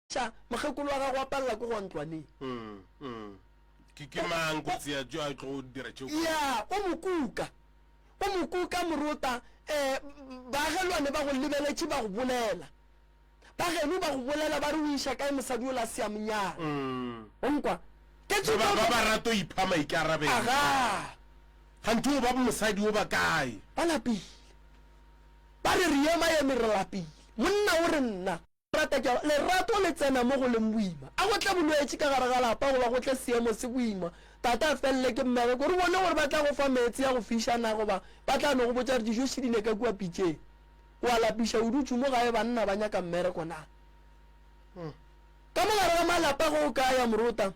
Tša, mokgekolo wa gago a palela ke go ntlwaneng. Mm, mm. Ke, ke mang kotsi ya tšo a tlo dira tšeo? Ya, o mo kuka. O mo kuka morota, eh, baagelwane ba go lebeletše ba go bolela. Ba geno ba go bolela ba re o iša kae mosadi yola a se a mo nyala. Mm. O nkwa? Ke Ba, ba, ba, ba rato ipha maikarabelo. Aga. Ganthe o ba mosadi o ba kae? Ba lapile. Ba re re ema eme re lapile. Monna o re nna. Rata ke a Lerato le tsena mo go leng boima. A go tle bolwetši ka gare ga lapa goba go tle seemo se boima, tate a felele ke mmereko, re bone gore ba tla go fa meetse a go fiša na goba ba tla no go botša gore dijo šidile ka kua pitšeng. O a lapiša o dutše mo gae banna ba nyaka mmereko na? Ka mo gare ga malapa ge o ka ya morota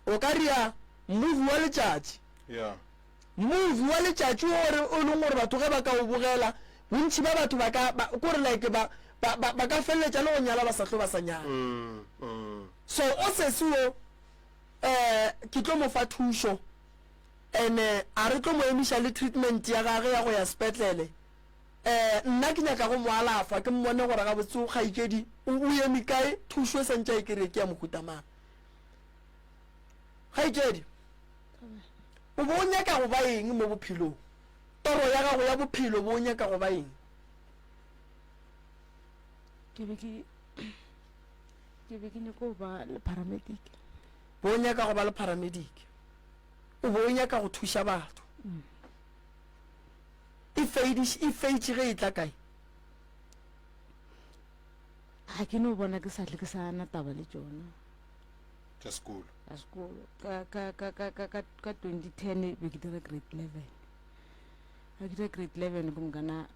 o ka ria movie wa letšatši. Yeah. Movie wa letšatši wo re o leng gore batho ge ba ka o bogela, bontši ba batho ba ka ba kore like ba ba ba, ba ka feleletša le go nyala ba sa hlo ba sa nyala. Mm, mm. So o sesi wo eh ke tlo mo fa thušo ene a re tlo mo emiša le treatment ya gage ya go ya sepetlele. Eh nna ke nyaka go mo alafa ke mmone gore gabotse o kgaetšedi o o eme kae, thušo e santše a e kry-e ke ya mohuta mang. Kgaetšedi, o be o nyaka go ba eng mo bophelong? Toro ya gago ya bophelo bo o nyaka go ba eng? Ke be ke ke be ke nyaka go ba le paramedic. Bo o nyaka go ba le paramedic. O be o nyaka go thuša batho. Mm. E fediš, e feitše ge e tla kae? Ga ke no bona ke sa tle ke sa na taba le tšona. Tša sekolo. Tša sekolo. Ka ka ka ka ka ka ka 2010 be ke dira grade 11. Ga ke dira grade 11 ke mokana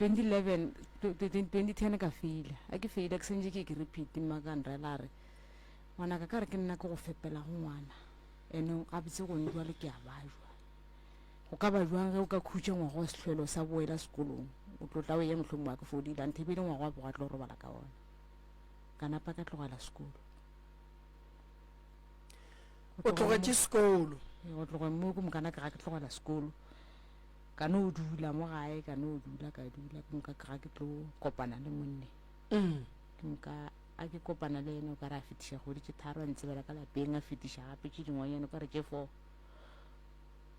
2011 2010 ka feila. Ga ke feila ke sentše ke ke repeat mma ka nrela a re ngwanaka ka re ke nna ke go fepela go ngwana. Ene gabotse gone jwale ke a bajwa. Go ka ba jwang ge o ka khutša ngwaga wa sehlwelo sa boela sekolong? O tlo tla o eya mohlomongwe a ke fodile, anthe e be e le ngwaga wa bogo a tlo robala ka ona. Ka napa ka tlogela sekolo. O tlogetše sekolo? Ee, go tloga moo ke mokana ke ga ke tlogela sekolo. Ka no dula mo gae, ka no dula, ka dula, ke moka ke ga ke tlo kopana le monne. Mm. Ke moka a ke kopana le yena o ka re a fetiša kgwedi tše tharo a ntsebela ka lapeng, a fetiša gape tše dingwanyana o ka re tše four.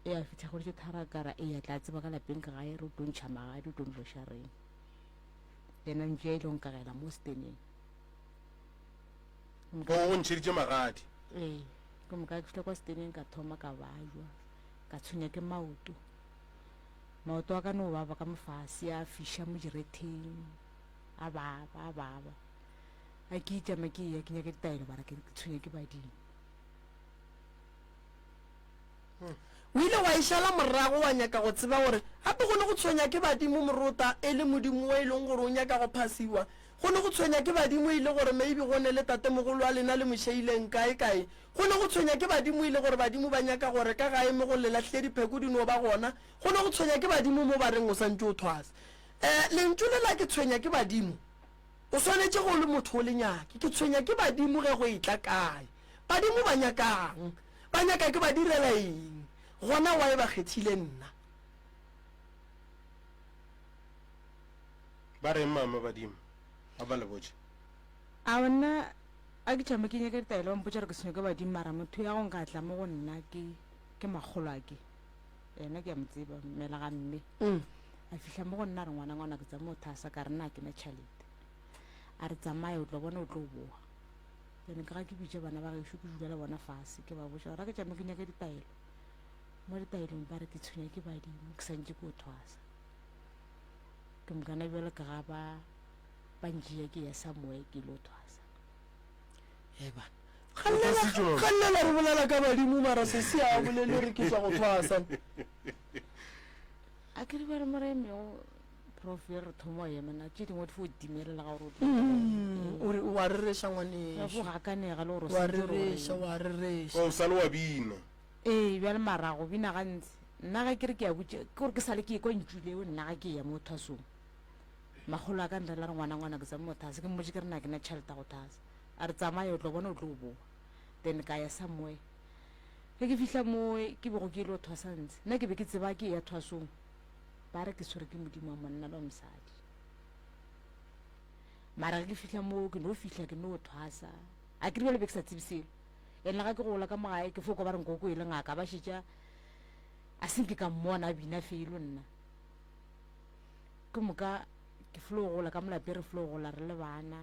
E a fihla kgwedi tše tharo a ka ra eya tla tseba ka lapeng ka gae re o tlo ntšha magadi o tlo ntloša reng. Yena ntšu ya ile go nkagela mo steneng. O go ntšheditše magadi. Ee, ke moka ke fihla kwa steneng ka thoma ka bajwa, ka tshwenya ke maoto. Maoto a ka no baba ka mofase a fiša mo diretheng, a baba, a baba. A ke itšama ke eya ke nyaka ditaelo bara ke tshwenya ke badimo. O ile wa e šala morago wa nyaka go tseba gore gape go ne go tshwenya ke badimo morota e le modimo wo e leng gore o nyaka go phasiwa. Go ne go tshwenya ke badimo e le gore maybe go ne le tatemogolo wa lena le mo šeileng kae kae. Go ne go tshwenya ke badimo e le gore badimo ba nyaka gore ka gae mo go le lahlile dipheko di no ba gona. Go ne go tshwenya ke badimo mo ba reng o santše o thwasa. Um lentšu le la ke tshwenya ke badimo o swanetše ge o le motho o le nyake. Ke tshwenya ke badimo ge go etla kae? Badimo ba nyaka'ng? Ba nyaka ke ba direla eng? Gona why ba kgethile nna? Ba reng mama badimo? A ba le botše. A nna a ke tšama ke nyaka ditaelo ba mpotša gore ke senywa ke badimo mara motho ya go nkatla mo go nna ke ke makgolo a ke yena ke a mo tseba mmela ga mme Mm. a fihla mo go nna a re ngwana ngwana ke tsama o thasa ka re nna ke na tšhalete a re tsamaya o tlo bona o tlo boa Then ka ga ke bitša bana ba gešo ke dula le bona fase ke ba botša gore ke tšame ke nyaka ditaelo mo ditaelong ba re ke tshwenya ke badimo ke santše ke o thwasa ke mokana bjalo ka ga ba ba ntšea ke ya somewhere ke ile o thwasa Eba. Kgallela re bolela ka badimo mara se se a bolele re ke tšwa go thwasa. A ke re ba re mo re emego prof e re thoma o ema na tše dingwe di fo timelela ga gore o tlo Mm, o re wa rereša ngwanešu go gakanega le gore o wa sentse gore o rereša reng. wa rereša O sa le wa bina. Ee, bjale mara go bina gantsi nna ge ke re ke a botša ke gore ke sale ke ekwa ntšu leo nna ga ke ya mo thwasong makgolo a ka nrela re ngwana ngwana ke tsame mo thasa ke mmotše ke re na ke na tšhelete ya go thasa a re tsamaya o tlo bona o tlo boa then ka ya somewhere ge ke fihla mo ke bego ke ile go thwasa ntse nna ke be ke tseba ke ya thwasong ba re ke tshwere ke modimo wa monna le wa mosadi. Mara ge ke fihla moo ke no fihla ke no thwasa. A ke re bjale be ke sa tsebe selo. And le ga ke gola ka mo gae ke fo kwa ba re nkoko e le ngaka ba šetša a se nke ka mmona a bina felo nna. Ke moka ke flo gola ka mo lapeng re flo gola re le bana.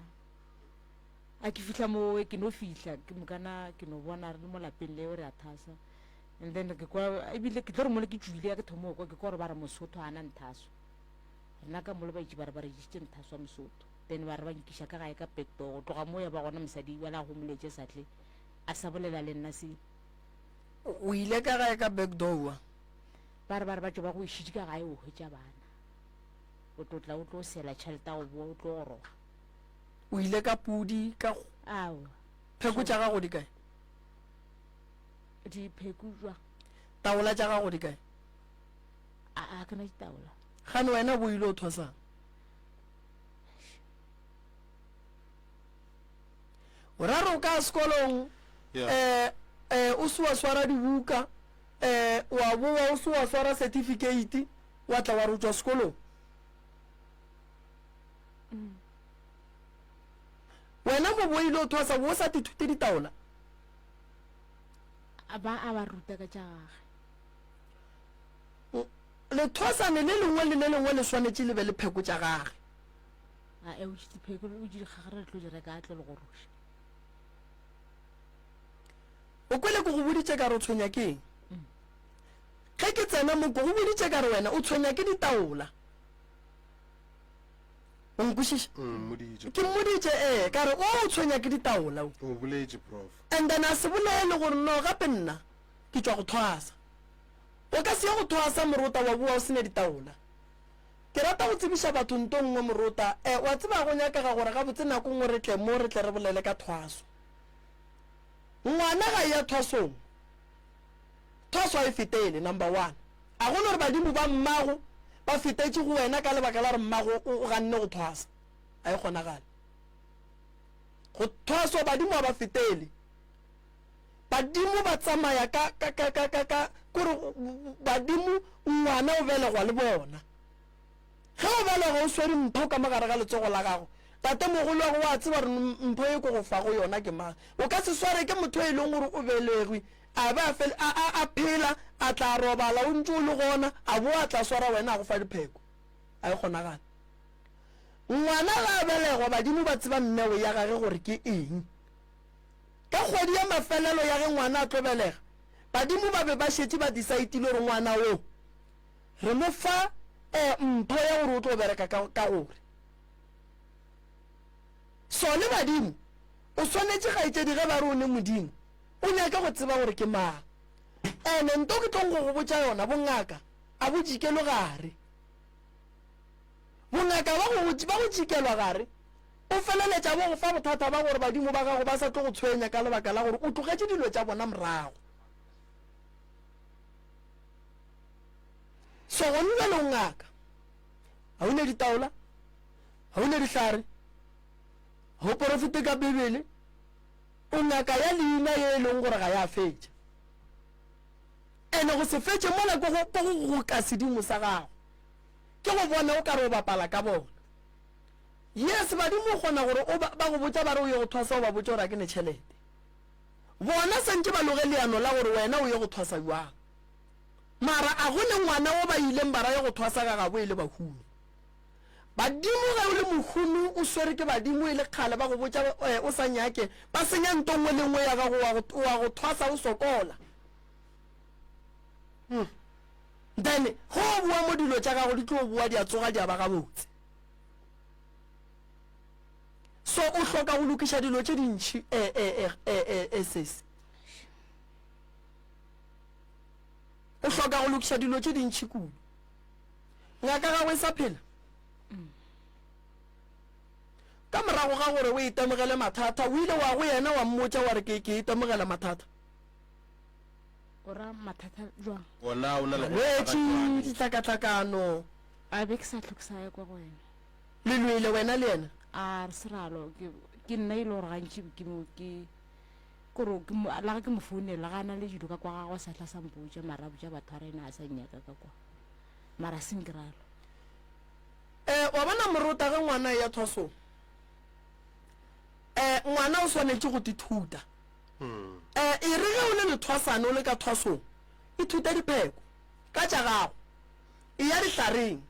A ke fihla moo ke no fihla ke mokana ke no bona re le mo lapeng leo re a thasa. And then ke kwa ebile ke tlo re mole ke tšwile ya ke thomo kwa ke kwa gore ba re mosotho a na nthaso. Rena ka mole ba itše ba re ba re išitše nthaso wa mosotho. Then ba re ba nkiša ka gae ka back door go tloga mo ya ba gona mosadi wa la homoletše sa tle a sa bolela le nna se. O ile ka gae ka back door wa? Ba re ba re ba tšo ba go išitše ka gae o hwetša bana. O tlo tla o tlo sela tšhelete ya go boa o tlo goroga. O ile ka pudi ka Aowa. Pheko tša gago di kae? Dipheko jwang? Taola tša gago di kae? A a ke na ditaola. Gane wena bo ile o thwasang? O ra re o ka sekolong Yeah. eh eh o se wa swara dibuka eh wa boa o se wa swara certificate wa tla wa re o tšwa sekolong. Wena mo bo ile o thwasa bo sa tithute ditaola. A ba a ba ruta ka tša gage. Lethwasane le lengwe le le lengwe le swanetše le be le pheko tša gage. A e o tše dipheko o tše dikgagare re tlo di reka a tlo le goroša. O kwele ke go boditše ka re o tshwenya ke eng? Ge ke tsena mo ke go boditše ka re wena o tshwenya ke ditaola. O nkwešiša? Mmoditše. Ke mmoditše ee, ka re o o tshwenya ke ditaola o. O boletše prof. And then a se bolele gore no gape nna ke tšwa go thwasa. O ka se ye go thwasa morota wa boa o se ne ditaola. Ke rata go tsebiša batho nto nngwe morota, eh, wa tseba go nyakega gore gabotse nako nngwe re tle mo re tle re bolele ka thwaso. Ngwana ga e ya thwasong. Thwaso ga e fetele, number one. A go no re badimo ba mmago ba fetetše go wena ka lebaka la gore mmago o, o ganne go thwasa. A e kgonagale. Go thwaswa badimo ga ba fetele. Badimo ba tsamaya ka, ka, ka, ka, ka, ka, kore badimo ngwana o belegwa le bona. Ge o belegwa o swere mpho ka mo gare ga letsogo la gago, tatemogoloago wa tseba gore mpho ye ke go fago yona ke mang. O ka se sware ke motho e leng gore o belegwe a be a fel, a, a, a phela, a tla robala o ntše o le gona, a boa a tla swara wena a go fa dipheko. A e kgonagale. Ngwana ge a belegwa badimo ba tseba mmeo ya gage gore ke eng. Ka kgwedi ya mafelelo ya ge ngwana a tlo belega, badimo ba be ba šetše ba disaetile gore ngwana wo re mo fa eh, mpho ya gore o tlo bereka ka, ka gore. So le badimo, o swanetše kgaetšedi ge ba re o ne Modimo, o nyake go tseba gore ke mang. Ene nto ke tlong go go botša yona, bongaka a bo jikelwe gare. Bongaka ba go, ba go jikelwa gare. O feleletša bo go fa bothata ba gore badimo ba gago ba sa tlo go tshwenya ka lebaka la gore o tlogetše dilo tša bona morago. So gone bjale o ngaka, ga o ne ditaola, ga o ne dihlare, ga o porofete ka Bibele, o ngaka ya leina ye e leng gore ga ya fetša. Ene go se fetše mola ke go, ke go goka sedimo sa gago, ke go bona o ka re o bapala ka bona. Yes, badimo o kgona gore o ba, ba go botša ba re o ye go thwasa o ba botše gore a ke ne tšhelete. Bona santše ba loge leano la gore wena o ye go thwasa bjang. Mara a go ne ngwana wo ba ileng ba ra ye go thwasa ga gabo e le bahumi. Badimo ge o le mohumi o swere ke badimo e le kgale ba go botša eh, o sa nyake, ba senya nto nngwe le nngwe ya gago wa go, wa go thwasa o sokola. Hmm. Then ge o boa mo dilo tša gago di tlo boa di a tsoga di a ba gabotse. So o hloka go lokiša dilo tše dintši eh, eh, eh, eh, eh, eh, sesi. O hloka go lokiša dilo tše dintši kudu. Ngaka gago e sa phela? Ka morago ga gore o itemogele mathata, o ile wa go yena wa mmotša wa re ke ke itemogela mathata. O ra mathata jwang? Ona o na le go Malwetši, ditlhakatlhakano. A be ke sa hlwe ke sa ya kwa go yena. Le lwele wena le yena? A re se ralo, ke ke nna e le gore gantši ke mo ke kore ke mo la ge ke mo founela ga na le dilo ka kwa gagwe sa tla sa mpotša mara a botša batho a re ena a sa nnyaka ka kwa mara se nke ralo. Eh, wa bona morota ge ngwana e ya thwasong. Ngwana o swanetše go tithuta. E re ge o le lethwasane o le ka thwasong, ithute dipheko ka tša gago. Eya dihlareng.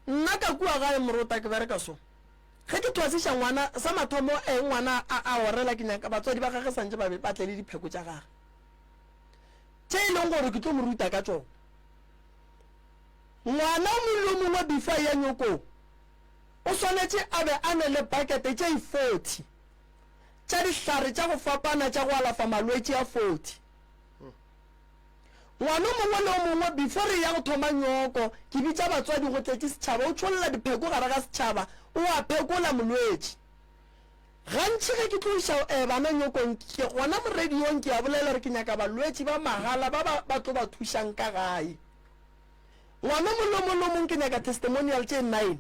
Nna ka kua gae morota ke bereka so. Ge ke thwasiša ngwana, sa mathomo e ngwana a a orela ke nyaka batswadi ba gage santše ba be ba tle le dipheko tša gage tše e leng gore ke tlo mo ruta ka tšona. Ngwana o mongwe le o mongwe before a eya nyokong o swanetše a be a ne le bakete tše 40 tša dihlare tša go fapana tša go alafa malwetši a 40. Ngwana o mongwe le o mongwe before re eya go thoma nyoko, ke bitša batswadi go tletše setšhaba, o tšholla dipheko gare ga setšhaba, o a phekola molwetši. Gantši ge ke tlo iša eh, bana nyokong, ke gona mo radiong ke a bolela gore ke nyaka balwetši ba mahala ba ba ba tlo ba thušang ka gae. Ngwana o mongwe le o mongwe le o mongwe ke nyaka testimonial tše nine.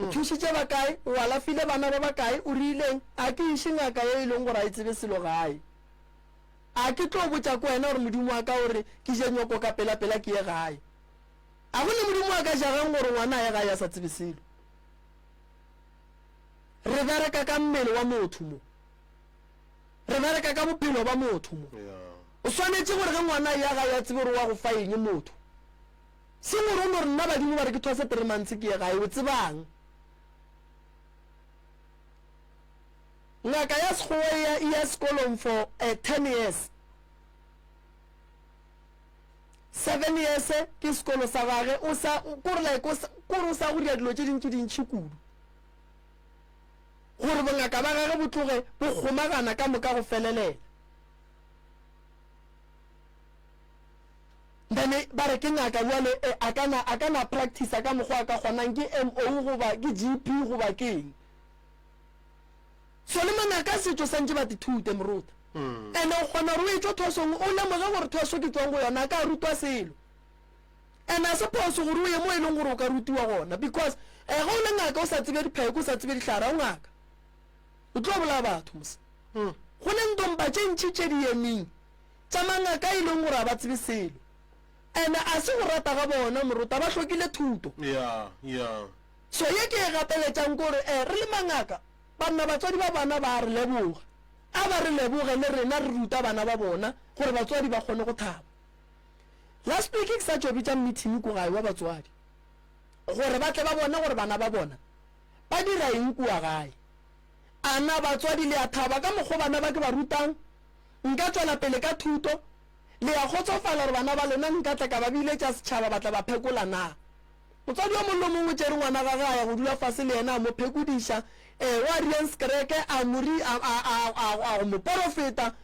O thušitše ba kae? O alafile bana ba bakae? O rileng? A ke iše ngaka ye e leng gore a e tsebe selo gae. A ke tlo botša ko wena gore Modimo wa ka o re ke je nyoko ka pelapela ke ye gae? A go ne Modimo a ka jagang gore ngwana a ye gae a sa tsebe selo? Re bereka ka mmele wa motho mo. Re bereka ka bophelo ba motho mo. O swanetše gore ge ngwana a eya gae a tsebe gore wa go fa eng motho. Seng gore o no re nna badimo ba re ke thwase three months ke ye gae, o tsebang? Ngaka ya sekgowa e ya, e ya sekolong for uh, 10 years. 7 years ke sekolo sa gage, o sa, kore like, o sa, kore o sa go dira dilo tše dintši dintši kudu. Gore bongaka ba gage bo tloge bo kgomagana ka moka go felelela. Then ba re ke ngaka bjale eh, a ka na, a ka na practice ka mokgwa a ka kgonang, ke MO goba ke GP goba ke eng. So le mangaka a setšo santše ba tithute moruta. Ene o kgona gore o etšwe thwasong o lemoge gore thwaso ke tšwang go yona a ka rutwa selo. Ene a se phoso gore o ye mo e leng gore o ka rutiwa gona because eh ge o le ngaka o sa tsebe dipheko o sa tsebe dihlare a o ngaka. O tlo bolaya batho mos. Go ne ntompa tše ntši tše di emeng tša mangaka e leng gore a ba tsebe selo. Ene a se go rata ga bona moruta ba hlokile thuto. Yeah, yeah. So ye ke e gapeletšang ke gore eh re le mangaka banna batswadi ba bana ba a re leboga. A ba re leboge le rena re ruta bana ba bona gore batswadi ba kgone go thaba. Last week ke sa tšo bitša meeting ko gae wa batswadi gore ba tle ba bone gore bana ba bona ba dira eng kua gae. A na batswadi le a thaba ka mokgo bana ba ke ba rutang? Nka tšwela pele ka thuto? Le a kgotsofala gore bana ba lena nka tla ka ba biletša setšhaba ba tla ba phekola na? Motswadi yo mongwe le yo mongwe o tšere ngwana gagwe a ya go dula fase le yena a mo phekodiša, ee, wa Rienskereke a mo ri, a, a, a, a, a go mo porofeta.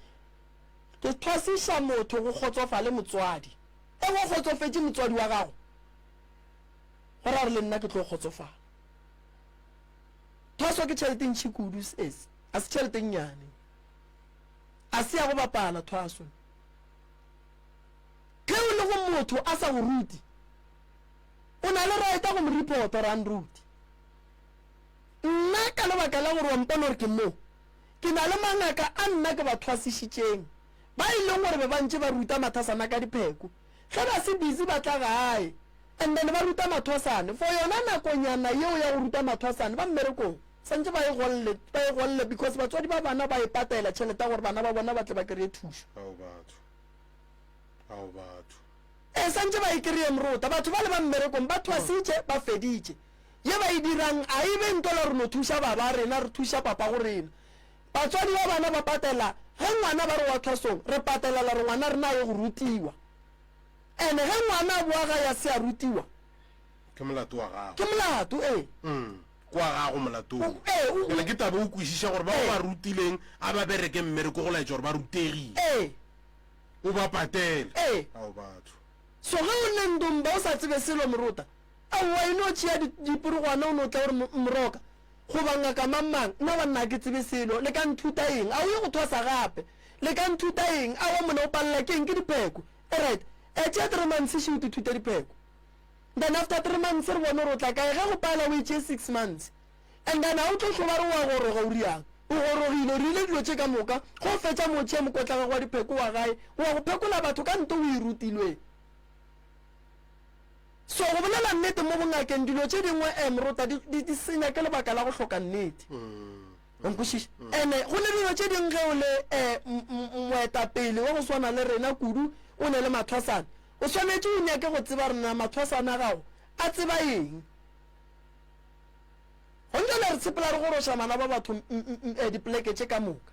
Ke thwasiša motho go kgotsofale motswadi. Ge go kgotsofetše motswadi wa gago, go ra gore le nna ke tlo kgotsofala. Thwaso ke tšhelete ntši kudu, sis. A se tšhelete nnyane. A se ya go bapala thwaso. Ge o le go motho a sa go rute, O na le right ya go mo reporta gore a nrute. Nna ka lebaka la gore wa mpona gore ke mo, ke na le mangaka a nna ke ba thwasišitšeng, ba e leng gore be ba ntše ba ruta mathasana ka dipheko. Ge ba se busy ba tla gae and then ba ruta mathwasane. For yona nakonyana yeo ya go ruta mathwasane ba mmerekong, santše ba e golle, ba e golle because batswadi ba bana ba e patela tšhelete ya gore bana ba bona ba tle ba kry-e thušo. Ao batho. Ao batho. Ee, santše ba e kreye mrota. Batho bale ba mmerekong ba thwasitše, ba feditše. Ye ba e dirang a e be nto la re no thuša baba rena, re thuša papa go rena. Batswadi ba bana ba patela ge ngwana ba re wa thwasong, re patelela gore ngwana rena a ye go rutiwa. Ene ge ngwana a boa gae a se a rutiwa, Ke molato wa gago. Ke molato, ee. Mm, ke wa gago molato wo. Ee, o, Bjale ke taba o kwešiša gore bao Ee. ba rutileng a ba bereke mmereko go laetša gore ba rutegile. Ee. O ba patele. Ee. Ao batho. So ge o le ndomba o sa tsebe selo morota, aowa e no tšea dipurugwana o no tla o re moroka goba ngaka mang mang, nna banna ga ke tsebe selo, le ka nthuta eng? A o ye go thwasa gape? Le ka nthuta eng? Aowa mona o palela ke eng? Ke dipheko. Alright, e tšea three months še o tithute dipheko. Then after three months re bone gore o tla kae, ge go pala o e tšee six months. And then ga o tlo hlo ba re o a goroga, o riang? O gorogile, o rile dilo tše ka moka, ge o fetša mo o tšea mokotla gago wa dipheko wa gae, wa go phekola batho ka nto o e rutilwe. So go bolela nnete mo bongakeng dilo tše dingwe um morota di, di, di senya ke lebaka la go hloka nnete. O nkwešiša? Ene go ne dilo tše dingwe ge o le um moetapele wa go swana le rena kudu o ne le mathwasana, o swanetše o nyake go tseba gore na mathwasana a gago a tseba eng. Gong jwale re tshepela re goroša bana ba batho dipoleke tše ka moka.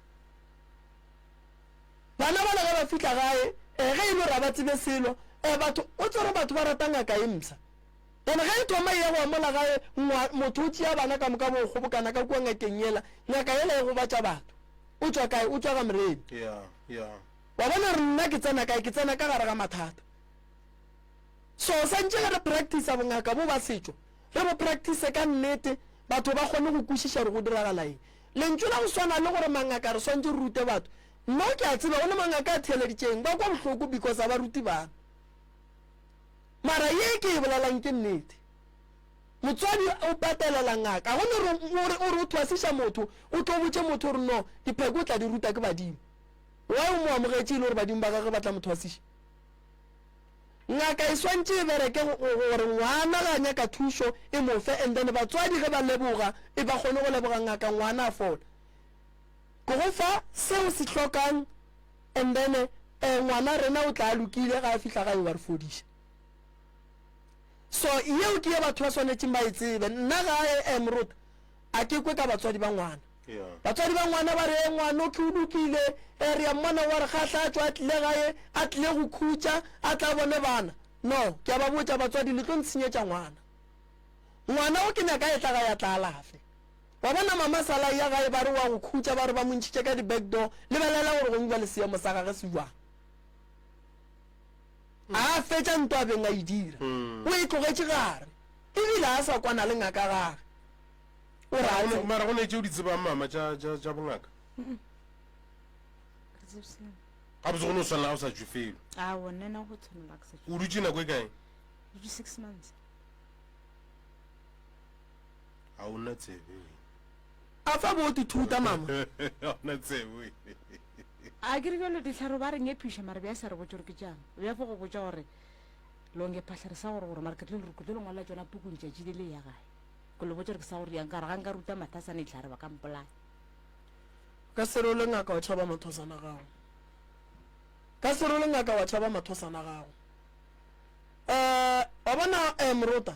Bana bale ge ba fihla gae, eh, ge e le gore ga ba tsebe selo, eh, batho, o tsebe gore batho ba rata ngaka e mpsha. Then ge e thoma e ya go amola gae, ngwa, motho o tšea bana ka moka bo kgobokana ka kua ngakeng yela, ngaka yela e gobatša batho. O tšwa kae? O tšwa ga Moremi. Yeah, yeah. Wa bona gore nna ke tsena kae? Ke tsena ka gare ga mathata. So santše ge re practice-a bongaka bo ba setšo, re bo practice ka nnete, batho ba kgone go kwešiša gore go diragala eng. Lentšu la go swana le gore mangaka re swantše re rute batho, nno ke a tseba go ne mangaka a theeleditšeng, ba kwa bohloko because ga ba rute bana. Mara ye ke e bolelang ke nnete. Motswadi o patelela ngaka, ga go ne gore o re o thwasiša motho, o tlo botše motho gore no, dipheko o tla di ruta ke badimo. Why o mo amogetše e le gore badimo ba gagwe ba tla mo thwasiša? Ngaka e swantše e bereke gore ngwana ga a nyaka thušo e mo fe and then batswadi ge ba leboga e ba kgone go leboga ngaka ngwana a fola. Ke go fa se o se hlokang and then eh, ngwana rena o tla a lokile ga a fihla gae wa re fodiša. So yeo ke ye batho ba swanetšeng ba e tsebe. Nna gae eh, moruta a ke kwe ka batswadi ba ngwana. Batswadi ba ngwana ba re, E, ngwanokhwi o lokile. E, re a mmona o a re kgahla, a tšwa a tlile gae, a tlile go khutša, a tla bone bana. No, ke a ba botša, batswadi, le tlo ntshenyetša ngwana. Ngwana o ke nyaka a etla gae a tla alafe. Wa bona mama sala a eya gae ba re o a go khutša, ba re ba mo ntšhitše ka di-back door, lebelela gore gongwe bjale seemo sa gage se bjang. A fetša ntwa a beng a e dira, o e tlogetše gare, ebile a sa kwana le ngaka gage. O re a tle. Mara go ne tše o di tsebang mama tša, tša, tša bongaka? Ke tsebe selo. Gabotse go no swanela ga o sa tšwe felo. Aowa, nna nna go tshwanela ke sa tšwe. O dutše nako e kae? Dutše six months. Ga o na tsebe. A fa bo tithuta mama. Ga o na tsebe. A ke re bjalo dihlare ba re nyepiša mara bja sa re botše gore ke tšang. Bja fo go botša gore longe phahlare sa gore gore mara ke tlo ke tlo le ngwalela tšona pukung tšatši le le ya gae. Ke le botša gore ke sa go riang ka gore ga nka ruta mathasana dihlare ba ka mpolaya. Ka se re o le ngaka wa tšhaba mathosana a gago. Ka se re o le ngaka wa tšhaba mathosana a gago. Um wa bona um morota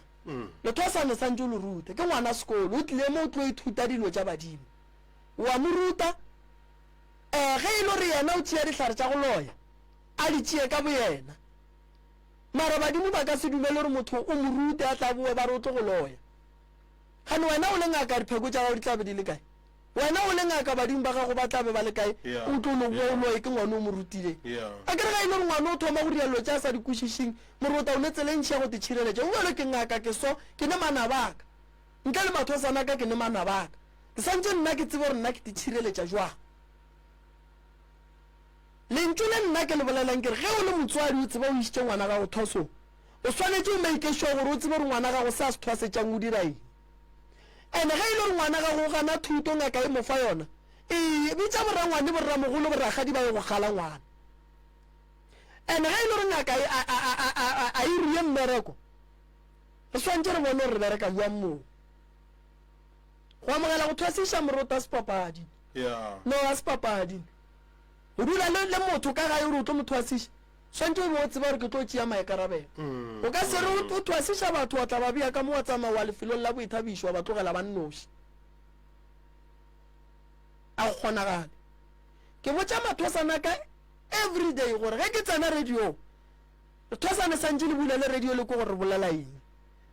lethosane santše o le rute ke ngwana sekolo o tlile mo o tlo ithuta dilo tša badimo wa mo ruta um ge e le gore yena o tšea dihlare tša go loya a di tšee ka boyena Mara badimo ba ka se dumele gore motho o mo rute a tla boe ba re o tlo go loya. Kgane wena o le ngaka dipheko tša gago di tla be di le kae? Wena o le ngaka badimo ba gago ba tla be ba le kae? O tlo no boa o loye ke ngwana o mo rutileng. A ke re ga e le gore ngwana o thoma go dira dilo tše a sa di kwešišeng, morota o ne tsela e ntši ya go te tšhireletša. O bjalo ke ngaka ke so, ke ne manaba a ka. Ntle le mathosana a ka ke ne manaba a ka. Ke santše nna ke tsebe gore nna ke te tšhireletša jwang. Lentšu le nna ke le bolelang ke re, ge o le motswadi o tseba o išitše ngwana gago thwasong, o swanetše o make sure gore o tsebe gore ngwana gago se a se thwasetšang o dira eng. And-e ge e le gore ngwana gago o gana thuto ngaka e mo fa yona, ee, bitša borangwane, borramogolo, borakgadi ba ye go kgala ngwana. And-e ge e le gore ngaka e, a, a, a, a, a, a e rue mmereko, re swanetše re bone gore re bereka bjang moo. Go amogela go thwasiša morota se papadi. Yeah. No, ga se papadi. Go dula le, le motho ka gae gore o tlo mo thwasiša, swantše o be o tseba gore ke tlo tšea maikarabelo. O ka se re o, o thwasiša batho wa tla ba bea ka mo wa tsamaya wa lefelong la boithabišo wa ba tlogela ba nnoši. A go kgonagale. Ke botša mathwasana a ka everyday gore ge ke tsena radiong, lethwasane santše le bulele radio le kwe gore re bolela eng.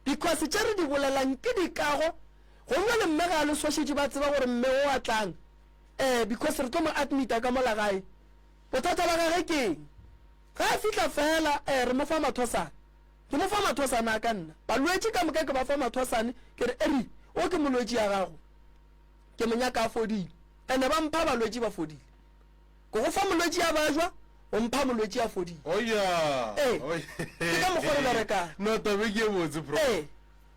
Because tše re di bolelang ke dikago, gongwe le mme ga a le swašetše ba tseba gore mme o a tlang. Eh, because re tlo mo admita ka mola gae. Bothata ba gage ke eng? Ge a fihla feela, eh, re mo fa mathosane. Ke mo fa mathosane a ka nna. Balwetši ka moka ke ba fa mathosane, ke re, Eri, o ke molwetši ya gago. Ke mo nyaka a fodile. Ene ba mpha balwetši ba fodile. Ke go fa molwetši a bajwa, o mpha molwetši a fodile. Oh yeah. Ee, Oh, ke ka mokgwa o re berekang. No, taba e ke e botse, bro. Ee.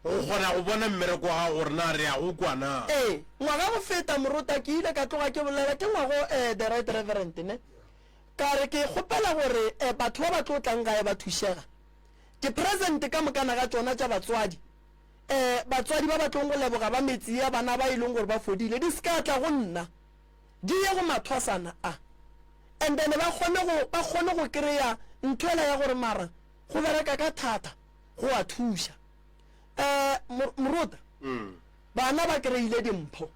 Go kgona go bona mmereko wa gago gore na re ya go kwa na. Ee, ngwaga go feta morota ke ile ka tloga ke bolela ke ngwago eh, the right reverend ne ka re ke kgopela gore eh, batho ba ba tlo tlang gae ba thušega. Di-present ka mokana ga tšona tša batswadi, um batswadi ba ba tlong go leboga ba metse ya bana ba e leng gore ba fodile, di se ka tla go nna, di ye go mathwasana a. And then ba kgone go, ba kgone go kry-a nthwela ya gore mara go bereka ka thata go a thuša. Um Morota, bana ba kry-ile dimpho.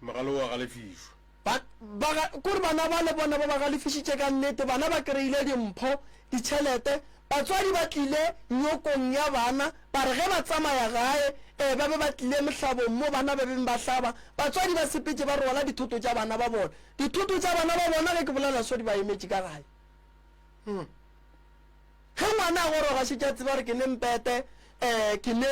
Mogale o a galefišwa. Ba, ba ga, kore bana ba le bona ba ba galefišitše ka nnete, bana ba kry-ile dimpho, ditšhelete, batswadi ba tlile nyokong ya bana, ba re ge ba tsamaya gae, ee, ba be ba tlile mohlabong mo bana ba beng ba hlaba, batswadi ba sepetše ba rwala dithoto tša bana ba bona. Dithoto tša bana ba bona, ge ke bolela so, di ba emetše ka gae. Hmm. Ge ngwana a goroga šetše a tseba gore ke ne mpete, um ke ne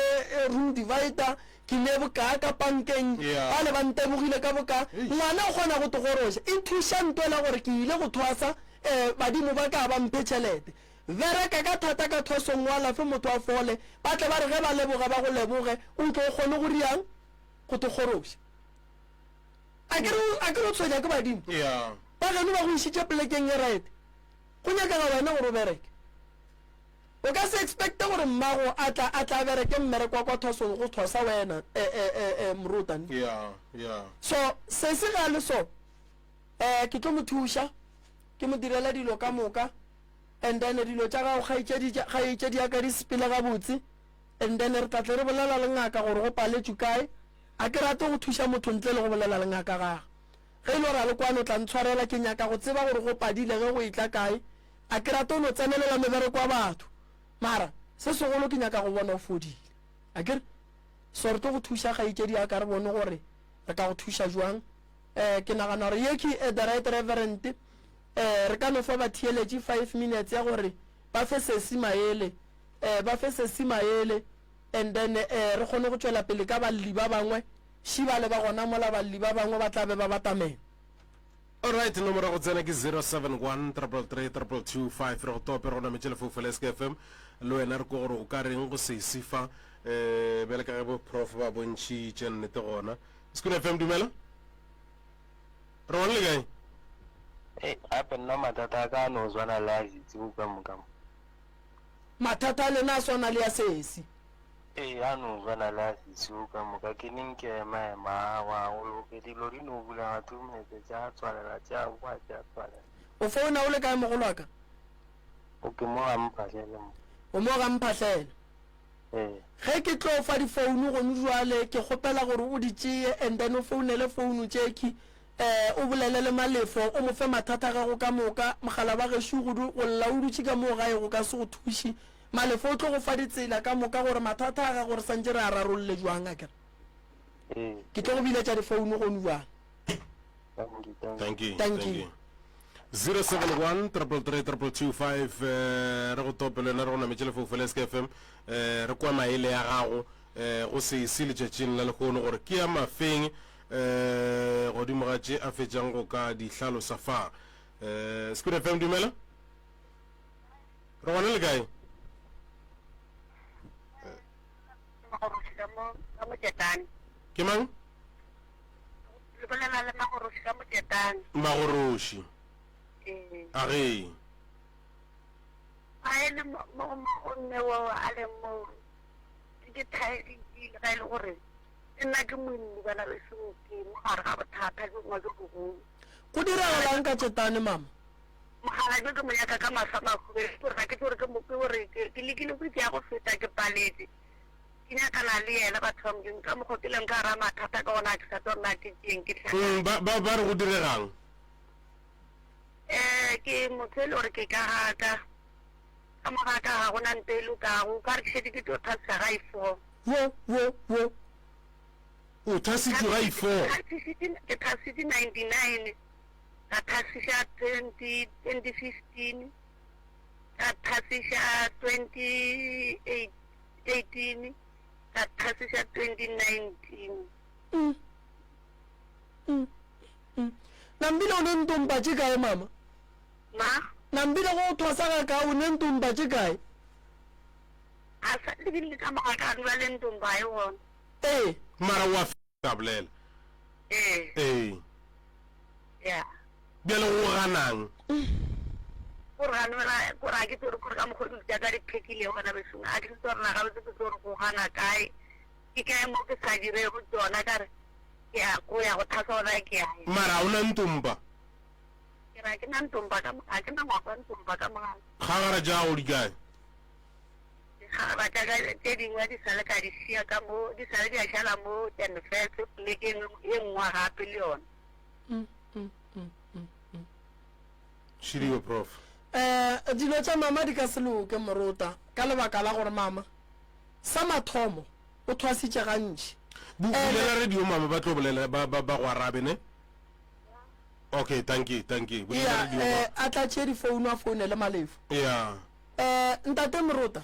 room divider, ke ne bokaa ka pankeng, bale ba ntebogile ka bokaa. Ngwana o kgona go te goroša. E thuša ntwela gore ke ile go thwasa, um badimo ba ka ba mphe tšhelete. Bereka ka thata ka thwasong o alafe motho a fole, ba tle ba re ge ba leboga ba go leboge, o tlo o kgone go riang? Go te goroša. A ke re, a ke re o tshwenya ke badimo? Ba geno ba go išitše polekeng e right. Go nyakega wena gore o bereke. O ka se expecte gore mmago a tla a tla bereke mmereko wa kwa thwasong go thwasa wena eh, eh, eh, eh, moruta. Yeah, yeah. So sesi ga le so eh ke tlo mo thuša ke mo direla dilo ka moka and then dilo tša gago kgaetšedi kgaetšedi ya ka di sepele gabotse and then re tla tle re bolela le ngaka gore go paletšwe kae. A ke rate go thuša motho ntle le go bolela le ngaka gage. Ge e le gore a le kwano o tla ntshwarela, ke nyaka go tseba gore go padile ge go etla kae. A ke rate go no tsenelela mebereko wa batho, mara se segolo ke nyaka go bona o fodile. Akere? So re tlo go thuša kgaetšedi ya ka re bone gore re ka go thuša jwang. Eh, ke nagana gore ye ke eh, the right reverend. Eh, re ka no fa batheeletši five minutes ya gore ba fe sesi maele. Eh, ba fe sesi maele and then eh, re kgone go tšwela pele ka balli ba bangwe. Ši ba leba gona mola balli ba bangwe ba tla be ba batamela. Alright, nomoro ya go tsena ke 071 333 2225 re go tope re go nametše lefoufo la SKFM le wena re ko gore o ka reng go sesi fa um bjale ka ge bo prof ba bontšhitše nnete gona Sekun FM dumela re gona le kae Ei, gape nna mathata a ka a no swana le a Setsebo ka moka mo. Mathata a lena a swana le a sesi. Ee, a no swana le a seseo ka moka. Ke neng ke ema-ema, awa, go loke. Dilo di no bulega thumetse, tša tswalela, tša boa, tša tswalela. O founa o le kae mogolwaka? O ke mo ga Mphahlele mo. O mo ga Mphahlele. Ee. Ge ke tlo fa difounu gonu jwale, ke kgopela gore o di tšeye and then o founele founu tšekhwi, eh, o bolele le Malefo, o mo fe mathata a gago ka moka. Mogala wa gešo go du, go lla o dutše ka moo gae go ka se go thuše. Malefo o tlo go fa ditsela ka moka gore mathata a gago re santše re a rarolle jwang, akere? Ee. Ke tlo go biletša difounu gonu bjang. Dankie, dankie. Dankie, Dankie. dankie. 071 333 2225 eh, re go tope le wena re go nametše lefoufo la SKFM eh, re kwa maele ya gago eh, go sesi letšatšing la lehono gore ke ya mafeng eh, godimo ga tše a fetšang go ka di hlalosa fa eh, Sekun FM dumela Re gona le kae? Magoroši ka mo ka Moketane. Ke mang? Le bolela le Magoroši ka Moketane. Magoroši. Ee. A ge. A e le mo mo mo mme wo a leng mo ke thaeditše ga e le gore ke nna ke moimmi bana beso ke mo gare ga bothata jo bongwe jo bogolo. Go diragalang ka Tšetane mama? Mokgalabje ke mo nyaka ka mahlo a mahubedu, ke gore ga ke tsebe gore ke mo ke gore ke ke lekile go ya go feta ke paletše. Ke nyakana le yena batho ba Modimo ka mokgo ke leng ka gara mathata ka gona ga ke sa tsebe gore na ke tšeeng ke hlakang. Ba ba ba re go diregang? Eh ke motho e le gore ke ka ga ka ka mo ga ka ga gona nto e lokago o ka re ke šetše ke tlo thasisa ga i-four. Wo wo wo. O thasitšwe ga i-four? Ke thasitše 99. Ka phasiša 2015, ka phasiša 2018, ka phasiša 2019. Mm. Mm. Mm. Nambile o ne ntompa tše kae mama? Ma? Nambile go o thwasa ga ka o ne ntompa tše kae? A sa lebile ka moga ka dula le ntompa e gona. Ee. Mara wa ka bolela. Ee. Ee. Ya. Bjale go ganang? Kore gane fela, kore ga ke tsebe kore ka mokgwa dilo tša ka di phekilego bana bešong, a ke tsebe gore na gabotse ke tlo re go gana kae, ke kae mo ke sa dirego tšona, ka re ke ya go ya go thasa gona ke ya. Mara ga o na ntompa? Ke re ga ke na ntompa ka mo, ga ke na ngwako wa ntompa ka mo gae. Kgagara tša gago di kae? Dikgagara tša ka tše dingwe di sa le ka di šia ka mo, di sa le di a šala mo Tenfese polekeng ye nngwe gape le yona. Šidiwe prof. Eh, dilo tša mama di ka se loke morota ka lebaka la gore mama sa mathomo o thwasitše gantši. Bulela radio mama ba tlo bolela ba ba ba go arabe ne. Okay, thank you, thank you. Bulela radio. Eh, a tla tšee difounu a founele Malefo. Yeah. Eh, ntate Morota.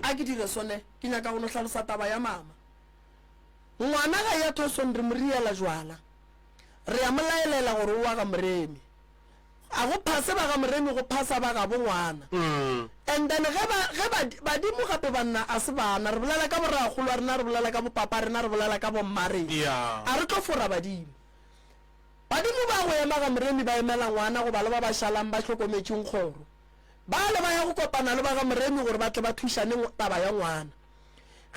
A ke dire sone, ke nyaka go no hlalosa taba ya mama. Ngwana ga ya thwasong re mo riela jwala. Re a mo laelela gore o wa ga Moremi. A go phase ba ga Moremi go phasa ba gabo ngwana. And then ge ba, ge ba, badimo gape banna a se bana. Re bolela ka borakgolo a rena, re bolela ka bopapa rena, re bolela ka bomma rena. A re tlo fora badimo. Badimo ba go ema ga Moremi ba emela ngwana goba le ba ba šalang ba hlokometšeng kgoro. Bale ba ya go kopana le ba ga Moremi gore ba tle ba thušane taba ya ngwana.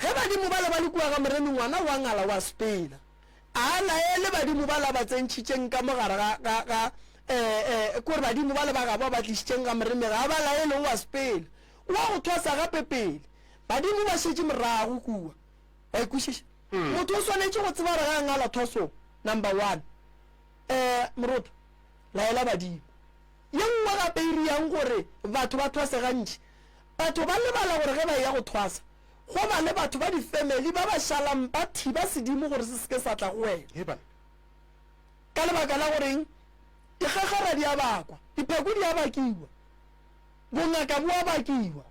Ge badimo bale ba le kua ga Moremi ngwana wa ngala wa sepela. A laele badimo bala ba tsentšhitšeng ka mo gare ga, ga, ga, eh, eh, kore badimo bale ba gabo ba tlišitšeng ga Moremi ga a ba laele o a sepela. O wa go thwasa gape pele. Badimo ba šetše morago kua. Wa e kwešiša? Motho o swanetše go tseba gore ga a ngala thwasong, number one, eh, Morota, laela badimo. Ye nngwe gape e riang gore batho ba thwase gantši, batho ba lebala gore ge ba eya go thwasa, Go ba le batho ba difemeli ba ba šalang ba thiba sedimo gore se se ke sa tla go wena. Ka lebaka la goreng? Dikgakgara di a bakwa, dipheko di a bakiwa, bongaka bo a bakiwa.